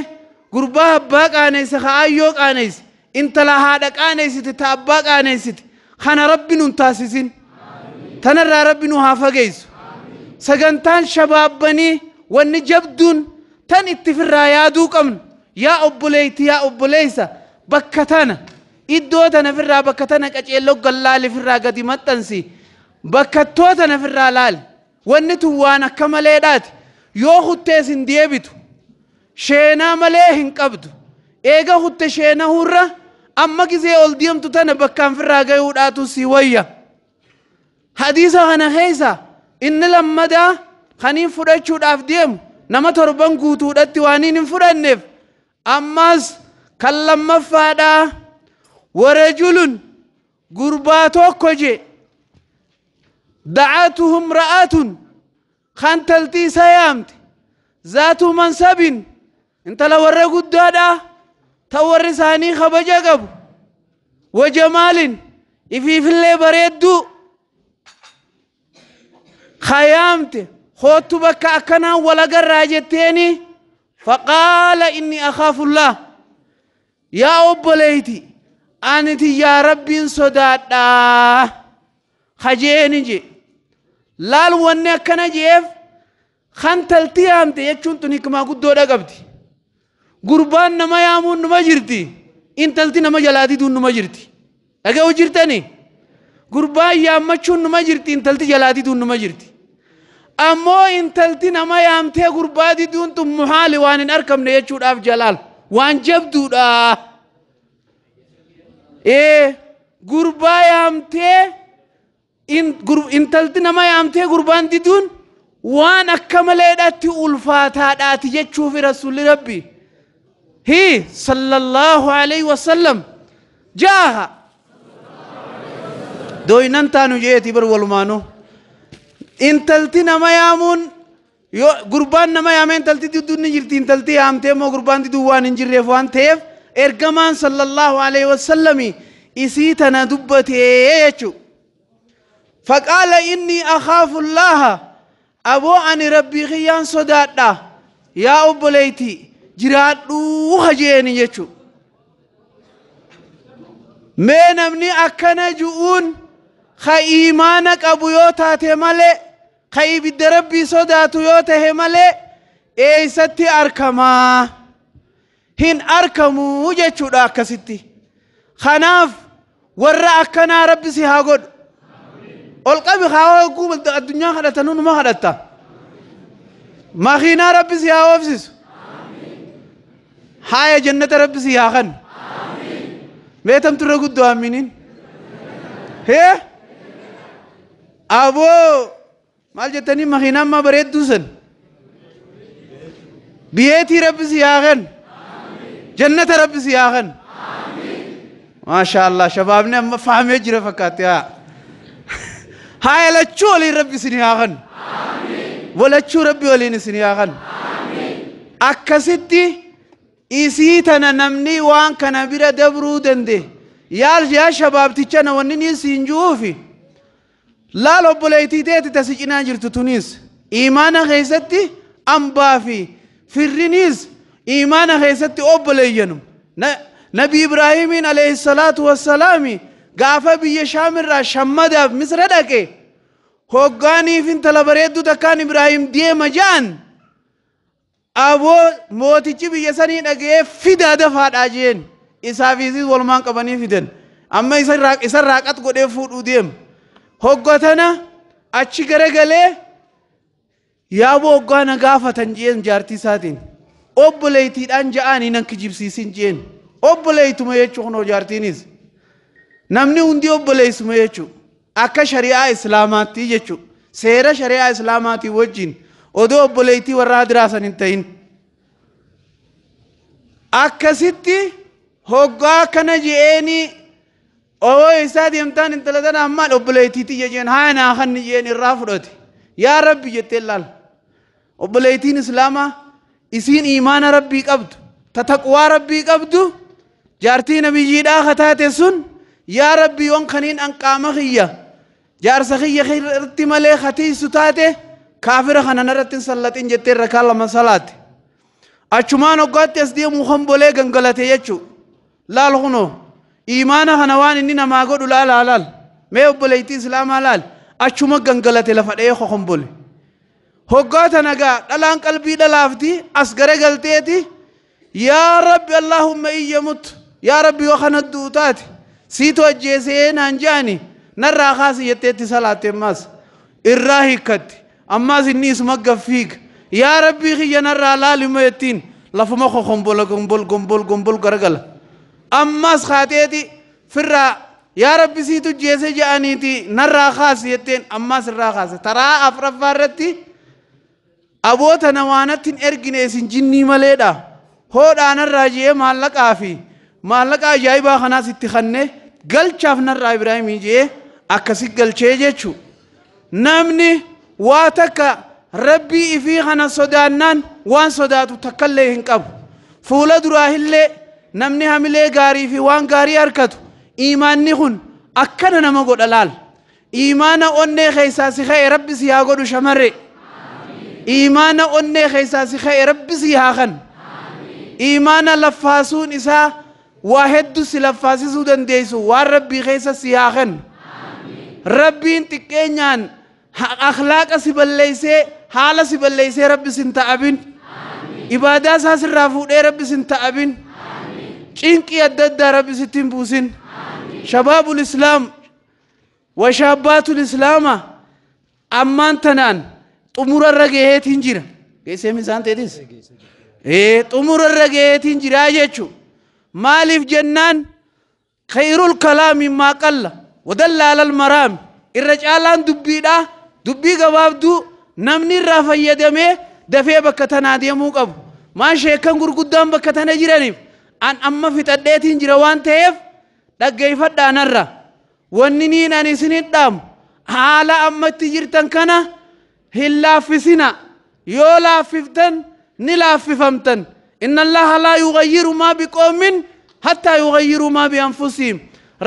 gurbaa abbaa qaaneesse, ka'aayyoo qaaneesse, intala haadha qaaneessite, ta abbaa qaaneessite kana rabbi nun taasisin, tanarraa rabbi nu haa fageessu. Sagantaan shabaabbanii wanni jabduun tan itti firraa yaaduu qabnu, yaa obboleeyti, yaa obboleessa, bakka tana iddoo tana firraa bakka tana qaceelloo gallaali firraa gadi maxxansi, bakkattoo tana firraa laali. Wanni tun waan akka maleedhaati yoo huttees hin deebitu, sheenaa malee hin qabdu. Eega hutte sheenahurra amma gizee ol deemtu tana bakkaan firraa gayuudhaatu si wayya. Hadiisa kana keessa inni lammadaa kaniin fudhachuudhaaf deemu nama torban guutuudhatti waan hin fudhanneef, ammas kan lammaffaadhaa warajulun gurbaa tokko je da'atuhu imra'atun kan taltii isa yaamte, zaatu mansabin intala warra guddaadha ta warri isaanii kabaja qabu, wajamaalin ifiifillee bareedduu kayaamte, hoottu bakka akkanaan walagarraa jetteeni. Faqaala inni akhaafullaah, yaa obboleeyti, aniti yaa rabbiin sodaadhaa kajeeni je. Laal, wanni akkana jeef kan talti yaamte jechuun tun hikmaa guddoodha qabdi. Gurbaan nama yaamuun numa jirti, intalti nama jalaa diduun numa jirti. Dhaga'u jirtani? Gurbaan yaammachuun numa jirti, intalti jalaa diduun numa jirti. Ammoo intalti nama yaamtee gurbaa diduun tun muhaali, waan hin arkamne jechuudhaaf jalaal waan jabduudha. Ee, gurbaa yaamtee intalti nama yaamtee gurbaan diduun waan akka maleedhaatti ulfaataadhaati jechuufi rasuulli rabbi hi sallallahu alayhi wasallam jaaha dooynan taanu jeeti bar walumaanuu intalti nama yaamuun Yoo gurbaan nama yaamee intalti didduun ni jirti intalti yaamtee immoo gurbaan diduu waan hin jirreef waan ta'eef ergamaan sallallahu alaihi wasallami isii tana dubbatee jechuudha. Faqaala inni akhaafu Allaaha aboo ani rabbii kiyyaan sodaadha yaa obboleeyti jiraadhuu hajeeni jechuudha. Mee namni akkana ju'uun ka iimaana qabu yoo taate malee ka ibidda rabbii sodaatu yoo tahe malee eeysatti arkamaa hin arkamuu jechuudha akkasitti. Kanaaf warra akkanaa rabbi si haa godhu. Ol qabi haa hogguu addunyaa kadhatanuu numa kadhatta. Makiinaa rabbi si haa oofsisu. Haaya jannata rabbi si haa kennu. Meetamtu irra guddoo aminiin. Hee? Aboo maal jettanii makiinaa ammaa bareedduu san. Biyeetii rabbi si haa kennu. Jannata rabbi si haa kennu. Maasha Allah shabaabni amma fahamee jira fakkaate haa. Haaya lachuu waliin rabbi isin haa kennu. Walachuu rabbi waliin isin haa kennu. Akkasitti isii tana namni waan kana bira dabruu danda'e. Yaal yaa shabaabticha na wanni ni siin ju'uufi. Laal obboleettii teeti tasi cinaa jirtu tunis imaana keessatti ambaa fi firriniis imaana keessatti obboleeyyanu. Nabi Ibraahimiin alayhi salaatu wassalaami gaafa biyya Shaamirraa shammadaaf Misra dhaqe hoggaaniif intala bareedduu takkaan Ibraahim deema ja'an aboo mootichi biyya sanii dhaga'ee fidaa dafaadhaa jeen isaaf isiis walumaan qabanii fidan amma isarraa qat godhee fuudhuu deema. Hoggatana achi garagalee yaaboo hoggaa na gaafatan jeen jaartii isaatiin obboleettiidhaan ja'anii nan kijibsiisin jeen obboleettuma jechuu kunoo jaartiinis namni hundi obboleessuma jechuu akka shari'aa islaamaatti jechuu seera shari'aa islaamaatii wajjin odoo obboleettii warra hadiraasan hin ta'in akkasitti hoggaa kana je'eenii oo isaa deemtaan intala tana ammaan obboleettiitii jeen haa naa kanni jeen irraa fudhate yaa rabbi jettee laal obboleettiin islaamaa isiin imaana rabbii qabdu ta taqwaa rabbii qabdu jaartii nabiyyiidhaa ka taate sun yaa rabbi yoon kaniin an qaama kiyya jaarsa kiyya irratti malee katiisu taate kaafira kana narratti hin sallaxin jettee rakaa lama salaatte achumaan hoggaatti as deemuu hombolee gangalate jechuu laal kunoo imaana kana waan inni namaa godhu laalaa laal mee obboleettii islaamaa laal achuma gangalate lafa dha'ee hombole hoggaa tana gaa dhalaan qalbii dhalaafti as garagalteeti yaa rabbi allaahumma iyyamut yaa rabbi yoo kana du'u taate siitu ajjeesee naan je'ani narraa kaasi jetteetti salaatte ammaas irraa hiikkatti ammaas inni isuma gaffiiga yaa rabbii kiyya narraa laalima jettiin lafuma hombole gombol gombol gombol garagala ammas kaateeti firraa yaa rabbi siitu jeese je'aniiti narraa kaasi jetteen ammas irraa kaase taraa afraffaa irratti aboota nawaanatti hin ergine isin jinnii maleedha hoodhaa narraa je'ee maallaqaa fi maallaqa ajaa'ibaa kanaas itti kanne galchaaf narraa Ibraahimii je'ee akkasi galchee jechuu namni waa takka rabbii ifii kana sodaannaan waan sodaatu takkallee hin qabu fuula duraa illee namni hamilee gaarii fi waan gaarii harkatu imaanni kun akkana nama godha laal imaana onnee keessaa si ka'e rabbi si haa godhu shamarre imaana onnee keessaa si ka'e rabbi si haa kan imaana laffaasuun isaa waa hedduu si laffaasisuu dandeessu waan rabbii keessa si haa kan rabbiin xiqqeenyaan akhlaaqa si balleessee haala si balleessee rabbi sin ta'abin ibaadaa isaa sirraa fuudhee rabbi sin ta'abin cinqii adda addaa rabbi sitti hin buusin shabaabul islaam washaabaatul islaama ammaan tanaan xumura irra gaheetiin jira geessee misaan ta'etis xumura irra gaheetiin jira jechuu maaliif jennaan khayrul kalaami maa qalla wadalla alal maraami irra caalaan dubbiidha dubbii gabaabduu namni irraa fayyadamee dafee bakka tanaa deemuu qabu maan sheekan gurguddaan bakka tana jiraniif an amma fixadheetiin jira waan ta'eef dhaggeeffadhaanarra wanni niin ani isinit dhaamu haala ammatti jirtan kana hin laaffisina. Yoo laaffiftan ni laaffifamtan. Inna Allaha laa yughayyiru maa biqoomin hattaa yughayyiru maa bianfusihim.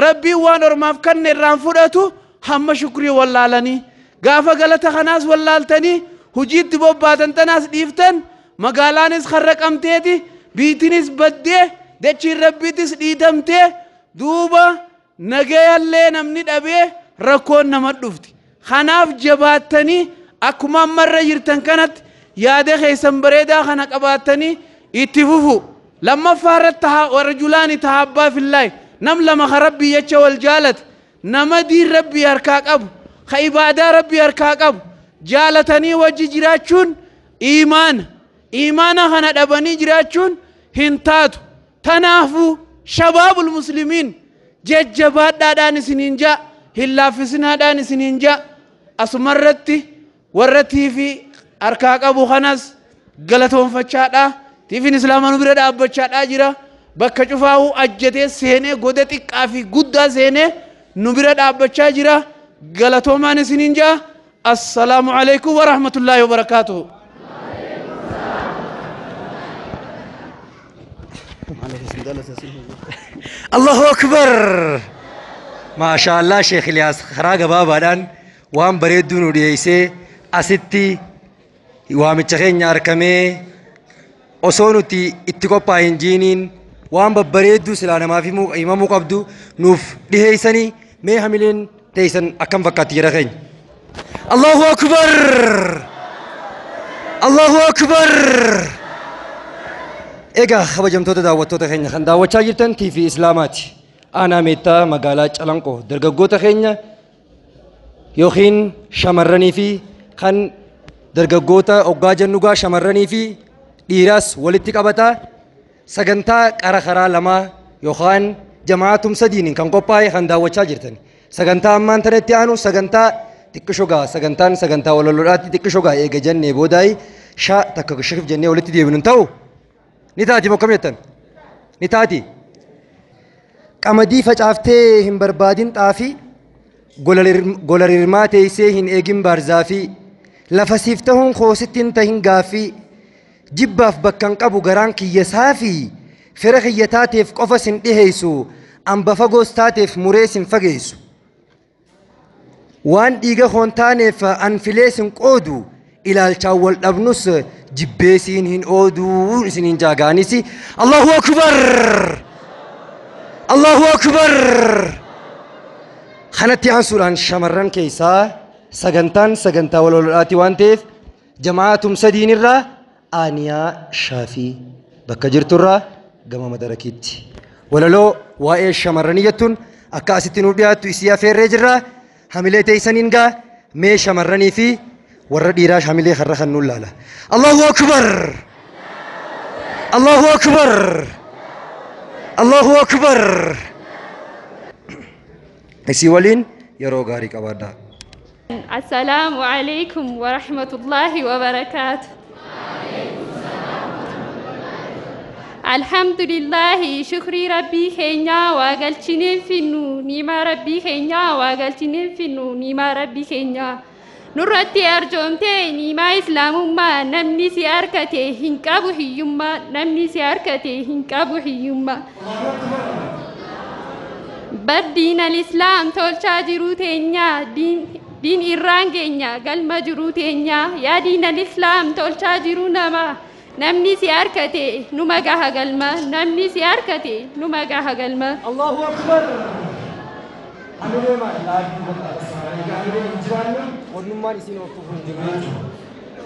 Rabbiin waan ormaaf kanne irraan fudhatu hamma shukrii wallaalanii. Gaafa galata kanaas wallaaltanii hujiitti bobbaatan tanaas dhiiftan magaalaanis harraqamteeti biitinis baddee dachiin rabbiitis dhiitamtee duuba nagayallee namni dhabee rakkoon nama dhufti. Kanaaf jabaattanii akkuma ammarra jirtan kanatti yaada keessan bareedaa kana qabaattanii itti fufu. Lammaffaa irratti warjulaani tahabbaa fillaahi nam lama ka rabbii jecha wal jaalate nama diin rabbii harkaa qabu ka ibaadaa rabbii harkaa qabu jaalatanii wajji jiraachuun iimaana. Iimaana kana dhabanii jiraachuun hin taatu. Tanaafuu shabaabul muslimiin jajjabaadhaadhaan isiniin jaa hin laaffisinaadhaan isiniin jaa asumarratti warra tiifii harkaa qabu kanas galatoonfachaadha. Tiifiin islaamaa nu bira dhaabbachaadhaa jira. Bakka cufaa'uu ajjatee seenee goda xiqqaa fi guddaa seenee nu bira dhaabbachaa jira. Galatoomaan isiniin jaa. Assalaamu alaikum wa rahmatullaahi wa barakaatuhu. Allahu Akbar! Maashaallah Sheekh Iliyaas karaa gabaabaadhaan waan bareedduu nu dhiyeessee asitti waamicha keenya argamee osoo nuti itti qophaa'in jiiniin waan babbareedduu silaa namaaf himamuu qabdu nuuf dhiheessanii mee hamileen teessan akkam fakkaatti jira keenya. Allahu Akbar! Allahu Akbar! Egaa kabajamtoota daawwattoota keenya kan daawwachaa jirtan TV Islaamaati. Aanaa Meettaa magaalaa Calanqoo dargaggoota keenya yookiin shamarranii fi kan dargaggoota hoggaa jennugaa shamarranii fi dhiiraas walitti qabataa sagantaa qara karaa lamaa yookaan jamaa tumsa diiniin kan qophaa'e kan daawwachaa jirtan. Sagantaa ammaan tanatti aanu sagantaa xiqqishoo gaa sagantaan sagantaa walolodhaatti xiqqishoo gaa eega jennee boodaayi shaa takka shakif jennee walitti deebinu ta'u ni taati mokkam jettan ni taati. Qamadii facaaftee hin barbaadin xaafii gola rirmaa teessee hin eegin baarzaafii lafa siif tahuun koositti hin tahin gaaffii jibbaaf bakka hin qabu garaan kiyya saafii fira kiyya taateef qofa sin dhiheessu amba fagoos taateef muree sin fageessu. Waan dhiiga hoon taaneef an filee sin qoodu ilaalchaan wal dhabnus jibbee siin hin ooduu isiniin jaagaanis Allahu Akbar! Allahu Akbar! Kanatti aansuudhaan shamarran keessaa sagantaan sagantaa walolodhaati waan ta'eef jamaa tumsa diinirraa Aaniyaa Shaafii bakka jirturraa gama madarakiitti. Walaloo waa'ee shamarranii jettuun akka asitti nuuf dhiyaattu isii afeerree jirra. Hamilee teessaniin gaa mee shamarranii fi warra dhiiraa hamilee har'a kan nuun laala. Allahu Akbar! Allahu Akbar! Allahu Akbar! Isii waliin yeroo gaarii qabaadhaa. Assalaamu alaikum wa rahmatullahi wa barakaatu. Alhamdulillahi shukrii rabbii keenyaa waa galchineen finnu niimaa rabbii keenyaa waa galchineen finnu niimaa rabbii keenyaa. Nurratti arjoomtee niimaa islaamummaa namni si harkate hin qabu hiyyummaa namni si harkate hin qabu hiyyummaa. Baddiin al-islaam tolchaa jiruu teenyaa diin irraan keenya galma jiruu teenyaa yaa diin al-islaam tolchaa jiruu namaa namni si harkate numa gaha galma namni si harkate numa gaha galma. Allahu Akbar! Hamilee maal? Hamilee hin jiraanne wannummaan isiin of tufuun jiru jechuudha.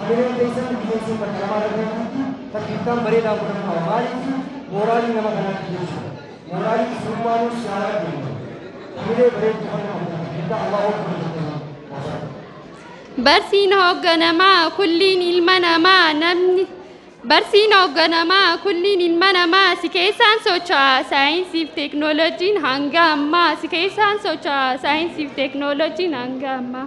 Hamileen teessan bineensi bakka namaa irratti takkiiftaan bareedaa godhamu qaba. Maaliif mooraalii nama kanaatti jechuudha. Mooraalii islummaanuu shaaraa deema. Hamilee bareedduu kan nama takkiiftaa Allahu Akbar. Barsiin hoogganamaa kulliin ilma namaa namni Barsiin hoogganamaa kulliin ilma namaa si keessaan socho'a saayinsiif teeknooloojiin hanga ammaa si keessaan socho'a saayinsiif teeknooloojiin hanga ammaa.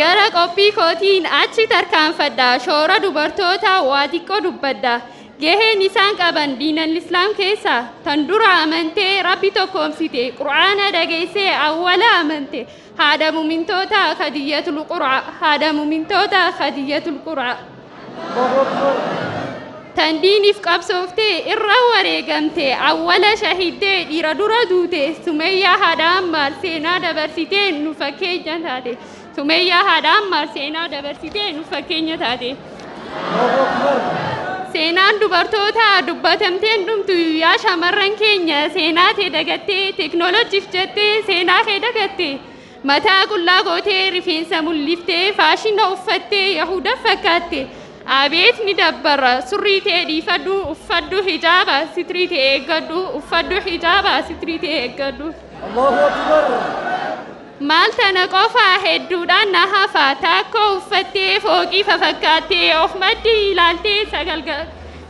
Gara qophii kootiin achi tarkaanfadha shoora dubartootaa waa xiqqoo dubbadha. Gaheen isaan qaban diinal islaam keessa tan dura amantee rabbi tokkoomsite qur'aana dhageessee awwala amante haadha mumintoota Khadiyyatul Qur'a haadha mumintoota Khadiyyatul Qur'a. Tan diiniif qabsooftee irra wareegamte awwala shahiddee dhiira dura duute Sumayyaa haadha Ammaar seenaa dabarsitee nu fakkeenya taate. Sumayyaa haadha Ammaar seenaa dabarsitee nu fakkeenya taate. Seenaan dubartoota dubbatamteen dhumtu yaa shamarran keenya seenaa tee dagattee teeknooloojiif jettee seenaa kee dagattee mataa qullaa gootee rifeensa mul'iftee faashina uffattee yahuda fakkaatte abeet ni dabbarra surrii tee dhiifadhu uffadhu hijaaba sitrii tee eeggadhu uffadhu hijaaba sitrii tee eeggadhu. Maal tana qofaa hedduudhaan na hafa taakkoo uffattee fooqii fafakkaattee of maddii ilaaltee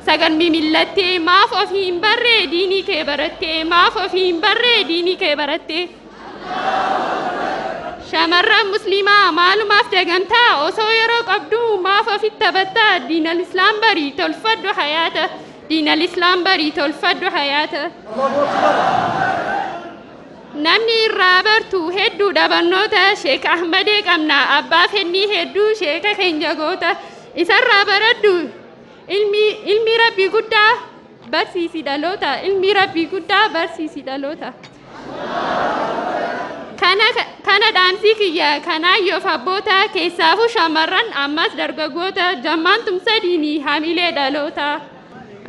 sagal mimillattee maaf ofii hin barree diinii kee barattee maaf ofii hin barree diinii kee barattee. Shamarran musliimaa maalumaaf dagamtaa osoo yeroo qabdu maaf ofitti taphattaa diinal islaam barii tolfadhu hayaata diinal islaam barii tolfadhu hayaata. Namni irraa bartu hedduu dhabannoota Sheek Ahmadee qabna abbaa fennii hedduu sheeka keenya goota isarraa baradhu ilmi rabbii guddaa barsiisi dhaloota ilmi rabbii guddaa barsiisi dhaloota. Kana dhaamsii kiyya kanaayyoof abboota keessaafuu shamarran ammas dargaggoota jammaan tumsa diinii hamilee dhaloota.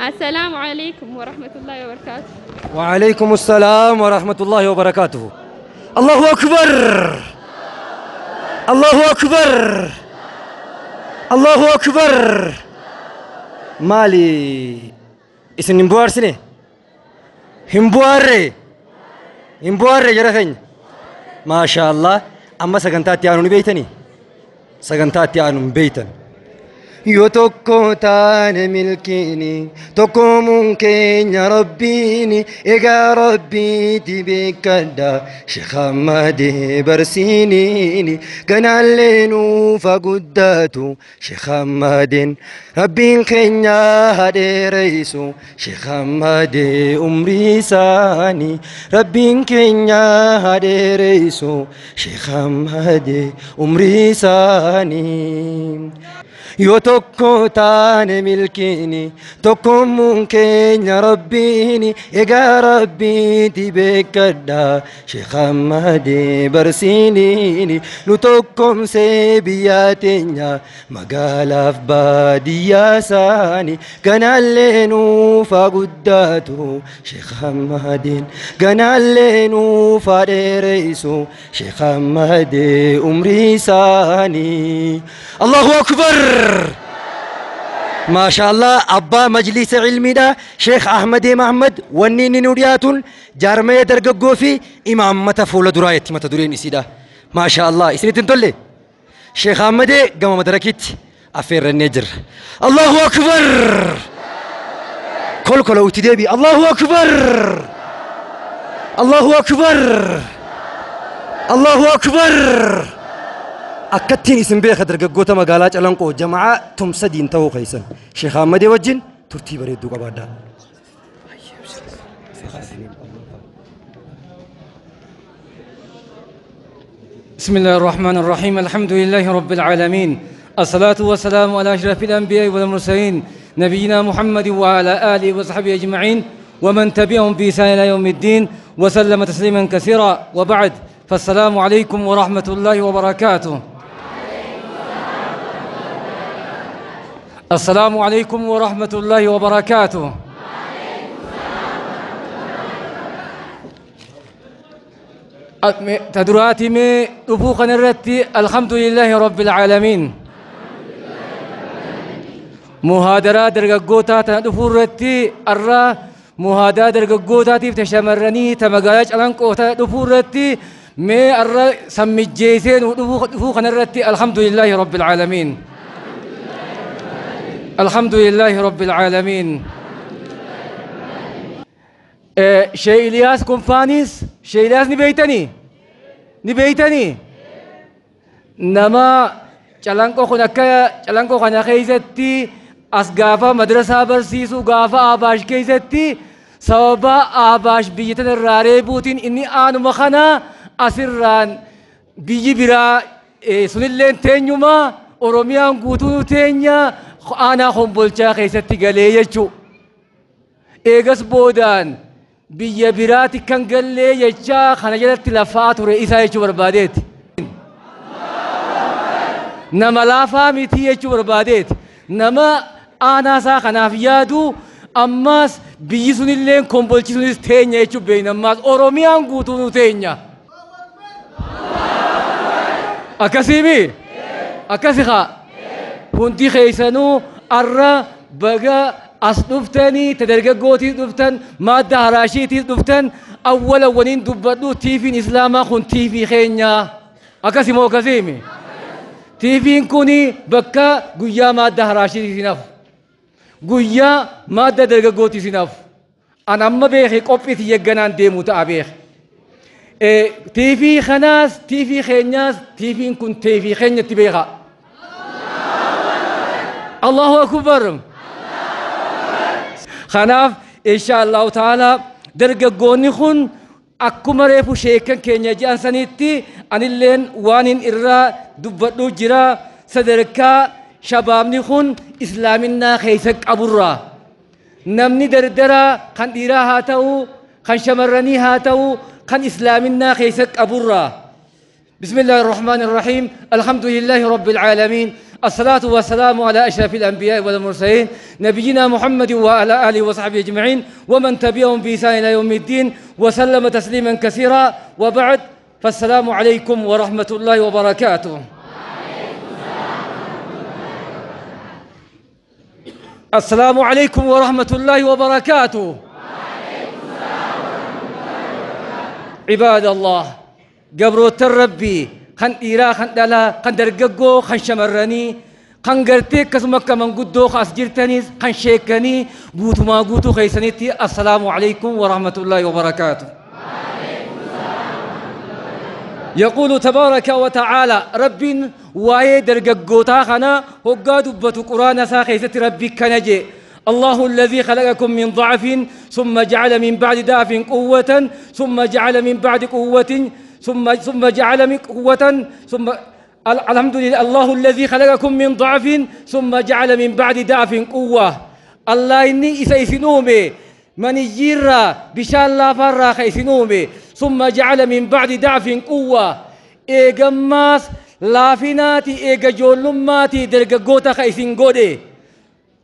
Assalaamu alaikum warahmatullaahi wabarakaatu. وعليكم السلام ورحمة الله وبركاته. الله أكبر الله أكبر الله أكبر. مالي إسن همبوار سنة همبواري همبواري جرخين ما شاء الله. أما سجنتات يانون بيتني سجنتات يانون بيتن yoo tokko taane milkiini tokkomuun keenya rabbiini egaa rabbiiti beekadha Sheekh Ahmadee barsiiniini ganaallee nuufa guddatu Sheekh Ahmadeen rabbiin keenya hadeereessu Sheekh Ahmadee umrii isaanii rabbiin keenya hadeereessu Sheekh Ahmadee umrii isaanii. Yoo tokko taane milkiini tokkomuun keenya rabbiini egaa rabbiiti beekadha Sheekh Ahmadee barsiiniini nu tokkomsee biyya teenya magaalaaf baadiyyaa isaanii ganaallee nuufa guddatu Sheekh Ahmadeen ganaallee nuufa dheeressu Sheekh Ahmadee umrii isaanii. Allahu Akbar. ما شاء الله أبا مجلس علمي دا شيخ أحمد محمد ونين نورياتون جارمي درققو في إمام متفولة دراية متدورين إسيدا ما شاء الله إسنتين تولي شيخ أحمد قام مدركت أفير النجر. الله أكبر كل كل وتدبي. الله أكبر الله أكبر الله أكبر. أكتين اسم بيخ درجة مقالات ألانكو جماعة تمسدين تو خيسن شيخ أحمد وجن ترتيب ريدو قبادا. بسم الله الرحمن الرحيم. الحمد لله رب العالمين، الصلاة والسلام على أشرف الأنبياء والمرسلين نبينا محمد وعلى آله وصحبه أجمعين ومن تبعهم بإحسان إلى يوم الدين وسلم تسليما كثيرا. وبعد، فالسلام عليكم ورحمة الله وبركاته. السلام عليكم ورحمة الله وبركاته. تدراتي مي أبوقنا الرتي. الحمد لله رب العالمين. مهادرة درجوتا تدفور رتي الرا مهادرة درجوتا تشمرني تمجالج ألانكو تدفور رتي مي الرا سمي جيسين ودفوقنا الرتي. الحمد لله رب العالمين. الحمد لله رب العالمين. شيء إلياس كونفانيس شيء إلياس نبيتني نبيتني نما چلانكو خناكا چلانكو خنا خيزتي As gaafa madrasaa barsiisuu gaafa Abaash keessatti sababa Abaash biyya tana irraa reebuutiin inni aanuma kana asirraan biyyi biraa sunilleen teenyuma Oromiyaan guutuu teenya aanaa Kombolchaa keessatti galee jechuu. Eegas boodaan biyya biraatti kan gallee jechaa kana jalatti lafaa ture isaa jechuu barbaadeeti. Nama laafaa miti jechuu barbaadeeti. Nama aanaa isaa kanaaf yaadu ammas biyyi sunillee Kombolchi sunis teenya jechuu beekna ammas Oromiyaan guutuu nu teenya. Akkasiimi? Akkasi haa? Hundi keessanuu arra baga as dhuftanii tadargaggootiis dhuftan maadda haraashiitiis dhuftan awwala waliin dubbadhu tiifiin islaamaa kun tiifii keenya. Akkasi moo akkasiimi? Tiifiin kun bakka guyyaa maadda haraashiitiis hin hafu. Guyyaa maadda dargaggootiis hin hafu. An amma beeke qophiitti yegganaan deemu ta'a beeke. Tiifii kanaas tiifii keenyaas tiifiin kun tiifii keenyatti beeka. Allahu akbar. Kanaaf insha Allahu ta'ala dargaggoonni kun akkuma reefu sheekan keenya jedhan sanitti anilleen waan hin irraa dubbadhu jira sadarkaa shabaabni kun islaaminaa keessa qaburraa. Namni dardaraa kan dhiiraa haa ta'u kan shamarranii haa ta'u kan islaaminaa keessa qaburraa. بسم الله الرحمن الرحيم الحمد لله رب العالمين الصلاة والسلام على أشرف الأنبياء والمرسلين نبينا محمد وعلى آله وصحبه أجمعين ومن تبعهم بإحسان إلى يوم الدين وسلم تسليما كثيرا وبعد فالسلام عليكم ورحمة الله وبركاته. السلام عليكم ورحمة الله وبركاته. عباد الله قبروت الربي خن إيرا خن دلا خن درجقو خن شمرني خن قرتي كسمك من قدو خاص جرتني خن شيكني قوتو ما قوتو خيسنيتي. السلام عليكم ورحمة الله وبركاته. يقول تبارك وتعالى رب واي درجقو تاخنا هقاد بتو قرآن ساخيست ربي كنجي الله الذي خلقكم من ضعف ثم جعل من بعد ضعف قوة ثم جعل من بعد قوة ثم جعل من قوة ثم الحمد لله الله الذي خلقكم من ضعف ثم جعل من بعد ضعف قوة. الله إني إسيسنومي من يجرى بشان لا فرا خيسنومي ثم جعل من بعد ضعف قوة. إيجماس لافناتي إيجا جولماتي درجوتا خيسن قودي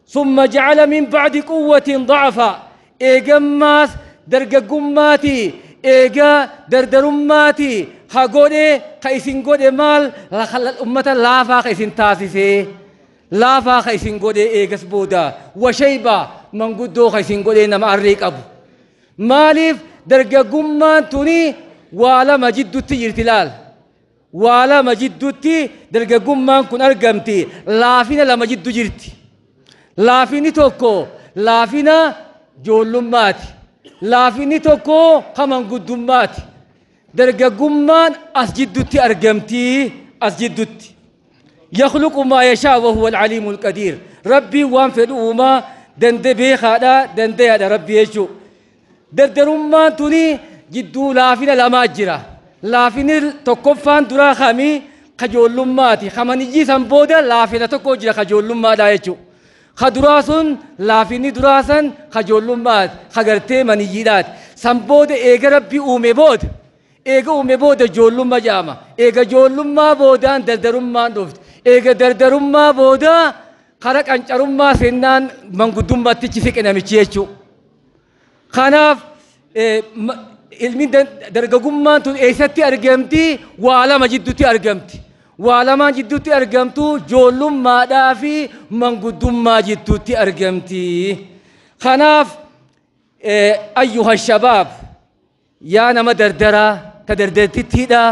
ثم جعل من بعد قوة ضعفا. إيجماس درجماتي إيجا دردرماتي خاغودي خيسين غودي مال أمة لافا خيسين تاسيسي لافا خيسين غودي إيجاس بودا وشيبا من قدو خيسين غودي نما أريك أبو مالف درجمان توني وعلى مجد تيرتلال وعلى مجد تي درجمان كن أرجمتي لافينا لمجد جرتي لافيني توكو لافينا جولماتي لافيني توكو كمان قدوماتي درجمان أسجدتي أرجمتي أسجدتي يخلق ما يشاء وهو العليم القدير. ربي وان فدوما دندبي خادا دندي هذا ربي يشو دردرمان توني جدو لافينا لما جرا لافيني توكفان درا خامي خجولماتي خماني جيسان بودا لافينا توكو جرا خجولما دا يشو خدراسون لافيني دراسن خجولمات خغرتي منيجيدات سمبود ايغا ربي اومي بود ايغا اومي بود جولما جاما ايغا جولما بودان دردرمان دوفت ايغا دردرما بودا خرق انچرما سنان منغدوما تيچي سكناميچي يچو خناف ilmi dargagummaan tun eessatti argamti waa lama jidduutti argamti. Waa lamaan jidduutti argamtu ijoollummaadhaa fi manguddummaa jidduutti argamti. Kanaaf ayyuha shabaab yaa nama dardaraa ta dardartittiidha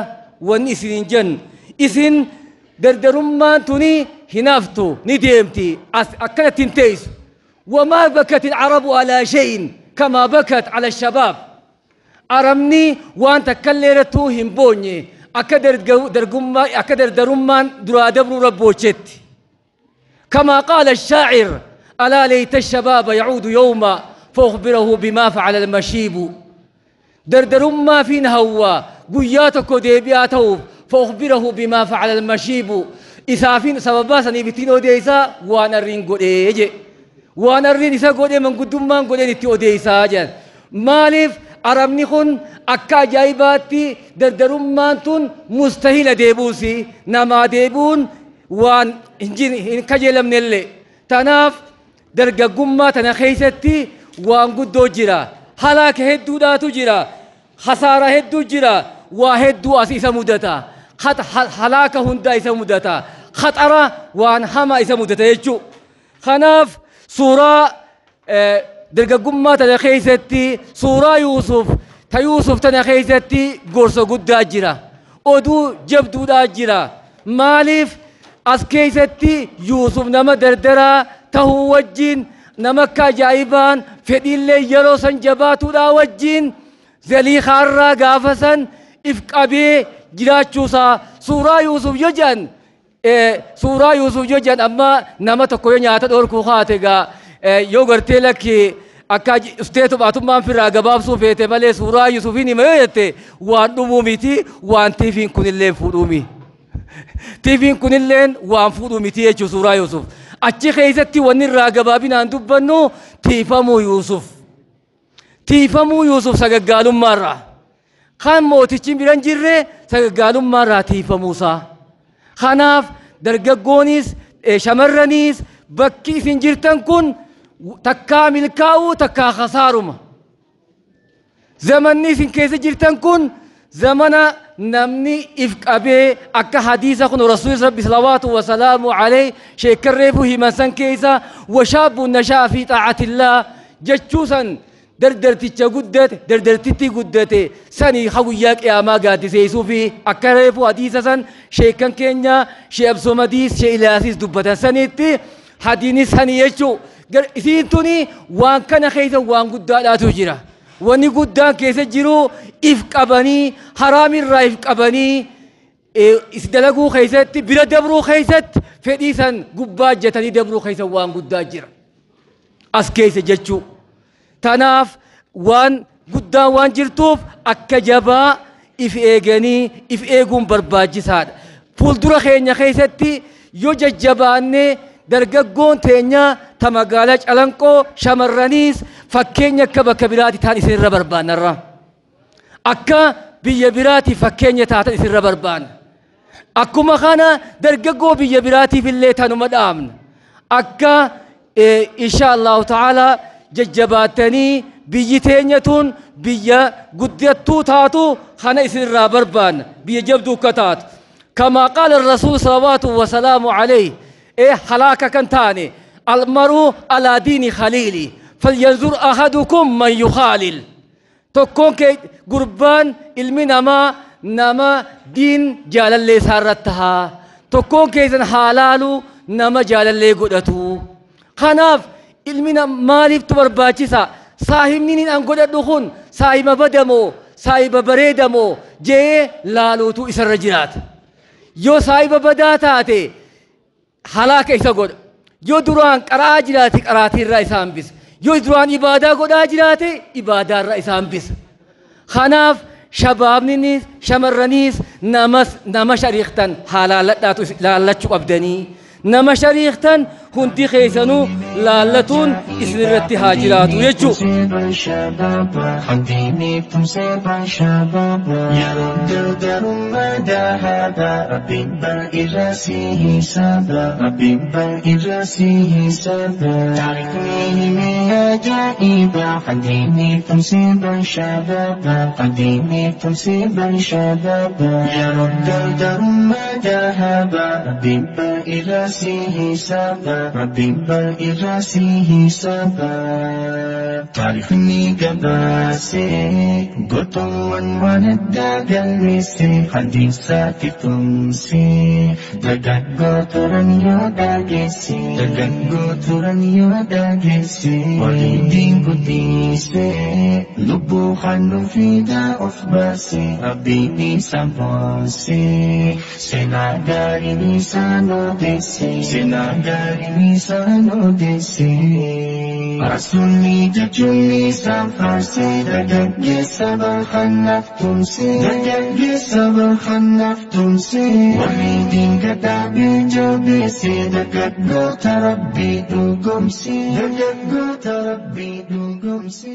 wanni isiniin jennu isin dardarummaan tuni hinaftu ni deemti akkanatti hin teessu. وما بكت العرب على شيء كما بكت على الشباب. عربني وان تكلرتو همبوني أكدر درمان درا دبر ربوشت. كما قال الشاعر Alaa layta shabaaba yacuudu yawma فأخبره بما فعل المشيب. درمما فين هو guyyaa tokko deebi'aa ta'uuf فأخبره بما فعل المشيب. Isaafin sababaa saniif ittiin odeessaa waan arriin godhee je. Waan arriin isa godhee manguddummaan godheen itti odeessaa jedhan. Maaliif arabni kun akka ajaa'ibaatti dardarummaan tun mustahila deebuusi namaa deebuun waan hin kajeelamnellee. Tanaaf dargaggummaa tana keessatti waan guddoo jira. Halaaka hedduudhaatu jira. Khasaaraa hedduu jira. Waa hedduu as isa mudata. Halaaka hundaa isa mudata. Khaxara waan hamaa isa mudata jechuu. Kanaaf suuraa dargaggummaa tana keessatti suuraa Yuusuf ta Yuusuf tana keessatti gorsa guddaa jira. Oduu jabduudhaa jira. Maaliif as keessatti Yuusuf nama dardaraa tahuu wajjin nama akka ajaa'ibaan fedhiillee yeroo san jabaatuudhaa wajjin Zaliikaarraa gaafa san if qabee jiraachuusaa suuraa Yuusuf yoo jedhan suuraa Yuusuf yoo jedhan amma nama tokko yoo nyaata dhorkuu haate gaa yoo gartee lakki akka usteetu baatummaan firraa gabaabsuu feete malee suuraa Yuusufiin hima yoo jette waan dhumuu miti waan tiifiin kunillee fuudhuumi. Tiifiin kunilleen waan fuudhuu miti jechuu suuraa Yuusuf. Achi keessatti wanni irraa gabaabinaan dubbannu tiifamuu Yuusuf. Tiifamuu Yuusuf sagaggaalummaarraa. Kan mootichi bira hin jirre sagaggaalummaarraa tiifamuusaa. Kanaaf dargaggoonis shamarraniis bakki isin jirtan kun takkaa milkaa'uu takkaa khasaaruma. Zamanni isin keessa jirtan kun zamana namni if qabee akka hadiisa kun rasuulli rabbi salawaatu wasalaamu alayhi sheekarreefu himan san keessa washaabbu nashaa fi xaacatillaa jechuu san dardarticha guddate dardartitti guddate sanii ha guyyaa qiyaamaa gaaddiseessuu fi akka reefu hadiisa san sheekan keenya shee Absoomadiis shee Ilyaasiis dubbatan sanitti hadiinis sanii jechuu. Isiin tuni waan kana keessa waan guddaadhaatu jira. Wanni guddaan keessa jiru if qabanii haraamirraa if qabanii is dalaguu keessatti bira dabruu keessatti fedhii san gubbaa jetanii dabruu keessa waan guddaa jira. As keessa jechuu. Tanaaf waan guddaan waan jirtuuf akka jabaa if eeganii if eeguun barbaachisaadha. Fuuldura keenya keessatti yoo jajjabaannee dargaggoon teenya ta magaalaa Calanqoo shamarraniis fakkeenya akka bakka biraatti ta'an isinirra barbaannarra. Akka biyya biraatti fakkeenya taatan isinirra barbaanna. Akkuma kana dargaggoo biyya biraatiif illee tanuma dhaabna. Akka insha Allahu ta'ala jajjabaatanii biyyi teenya tun biyya guddattuu taatu kana isinirraa barbaanna. Biyya jabduu akka taatu. Kamaa qaala rasuul salawaatu wasalaamu alayhi halaaka kan taane المرء على دين خليلي فلينظر أحدكم من يخالل. tokkoon kee gurbaan ilmi namaa nama diin jaalallee isaarratti tahaa. Tokkoon keessan haalaalu nama jaalallee godhatu. Kanaaf ilmi maaliiftu barbaachisa? Saahibni niin an godhadhu kun saahiba badamoo saahiba bareedamoo jee laaluutu isarra jiraata. Yoo saahiba badaa taate halaaka isa godha. Yoo duraan qara'aa jiraate qaraatiirraa isa hambisa. Yoo duraan ibaadaa godhaa jiraate ibaadaarraa isa hambisa. Kanaaf shabaabninis shamarraniis nama shariiktan haa laallachuu qabdanii. Nama shariiktan hundi keessanuu laallatuun isinirratti haa jiraatu jechuu. تعرفني قباسي قطوان وندى قلمسي حديثات تمسي دقق قطرا يوداقسي دقق قطرا يوداقسي وليدين قديسي لبو خنو في دا أفباسي ربيني سباسي سناداري نيسانو ديسي سناداري Isaan odeesse. Rasuulli jechuun isaan faarse, dargaggeessa barhannaaf tumse, dargaggeessa barhannaaf tumse. Warri diinga dhaabee jabeesse, dargaggoota Rabbii dhugoomse, dargaggoota Rabbii dhugoomse.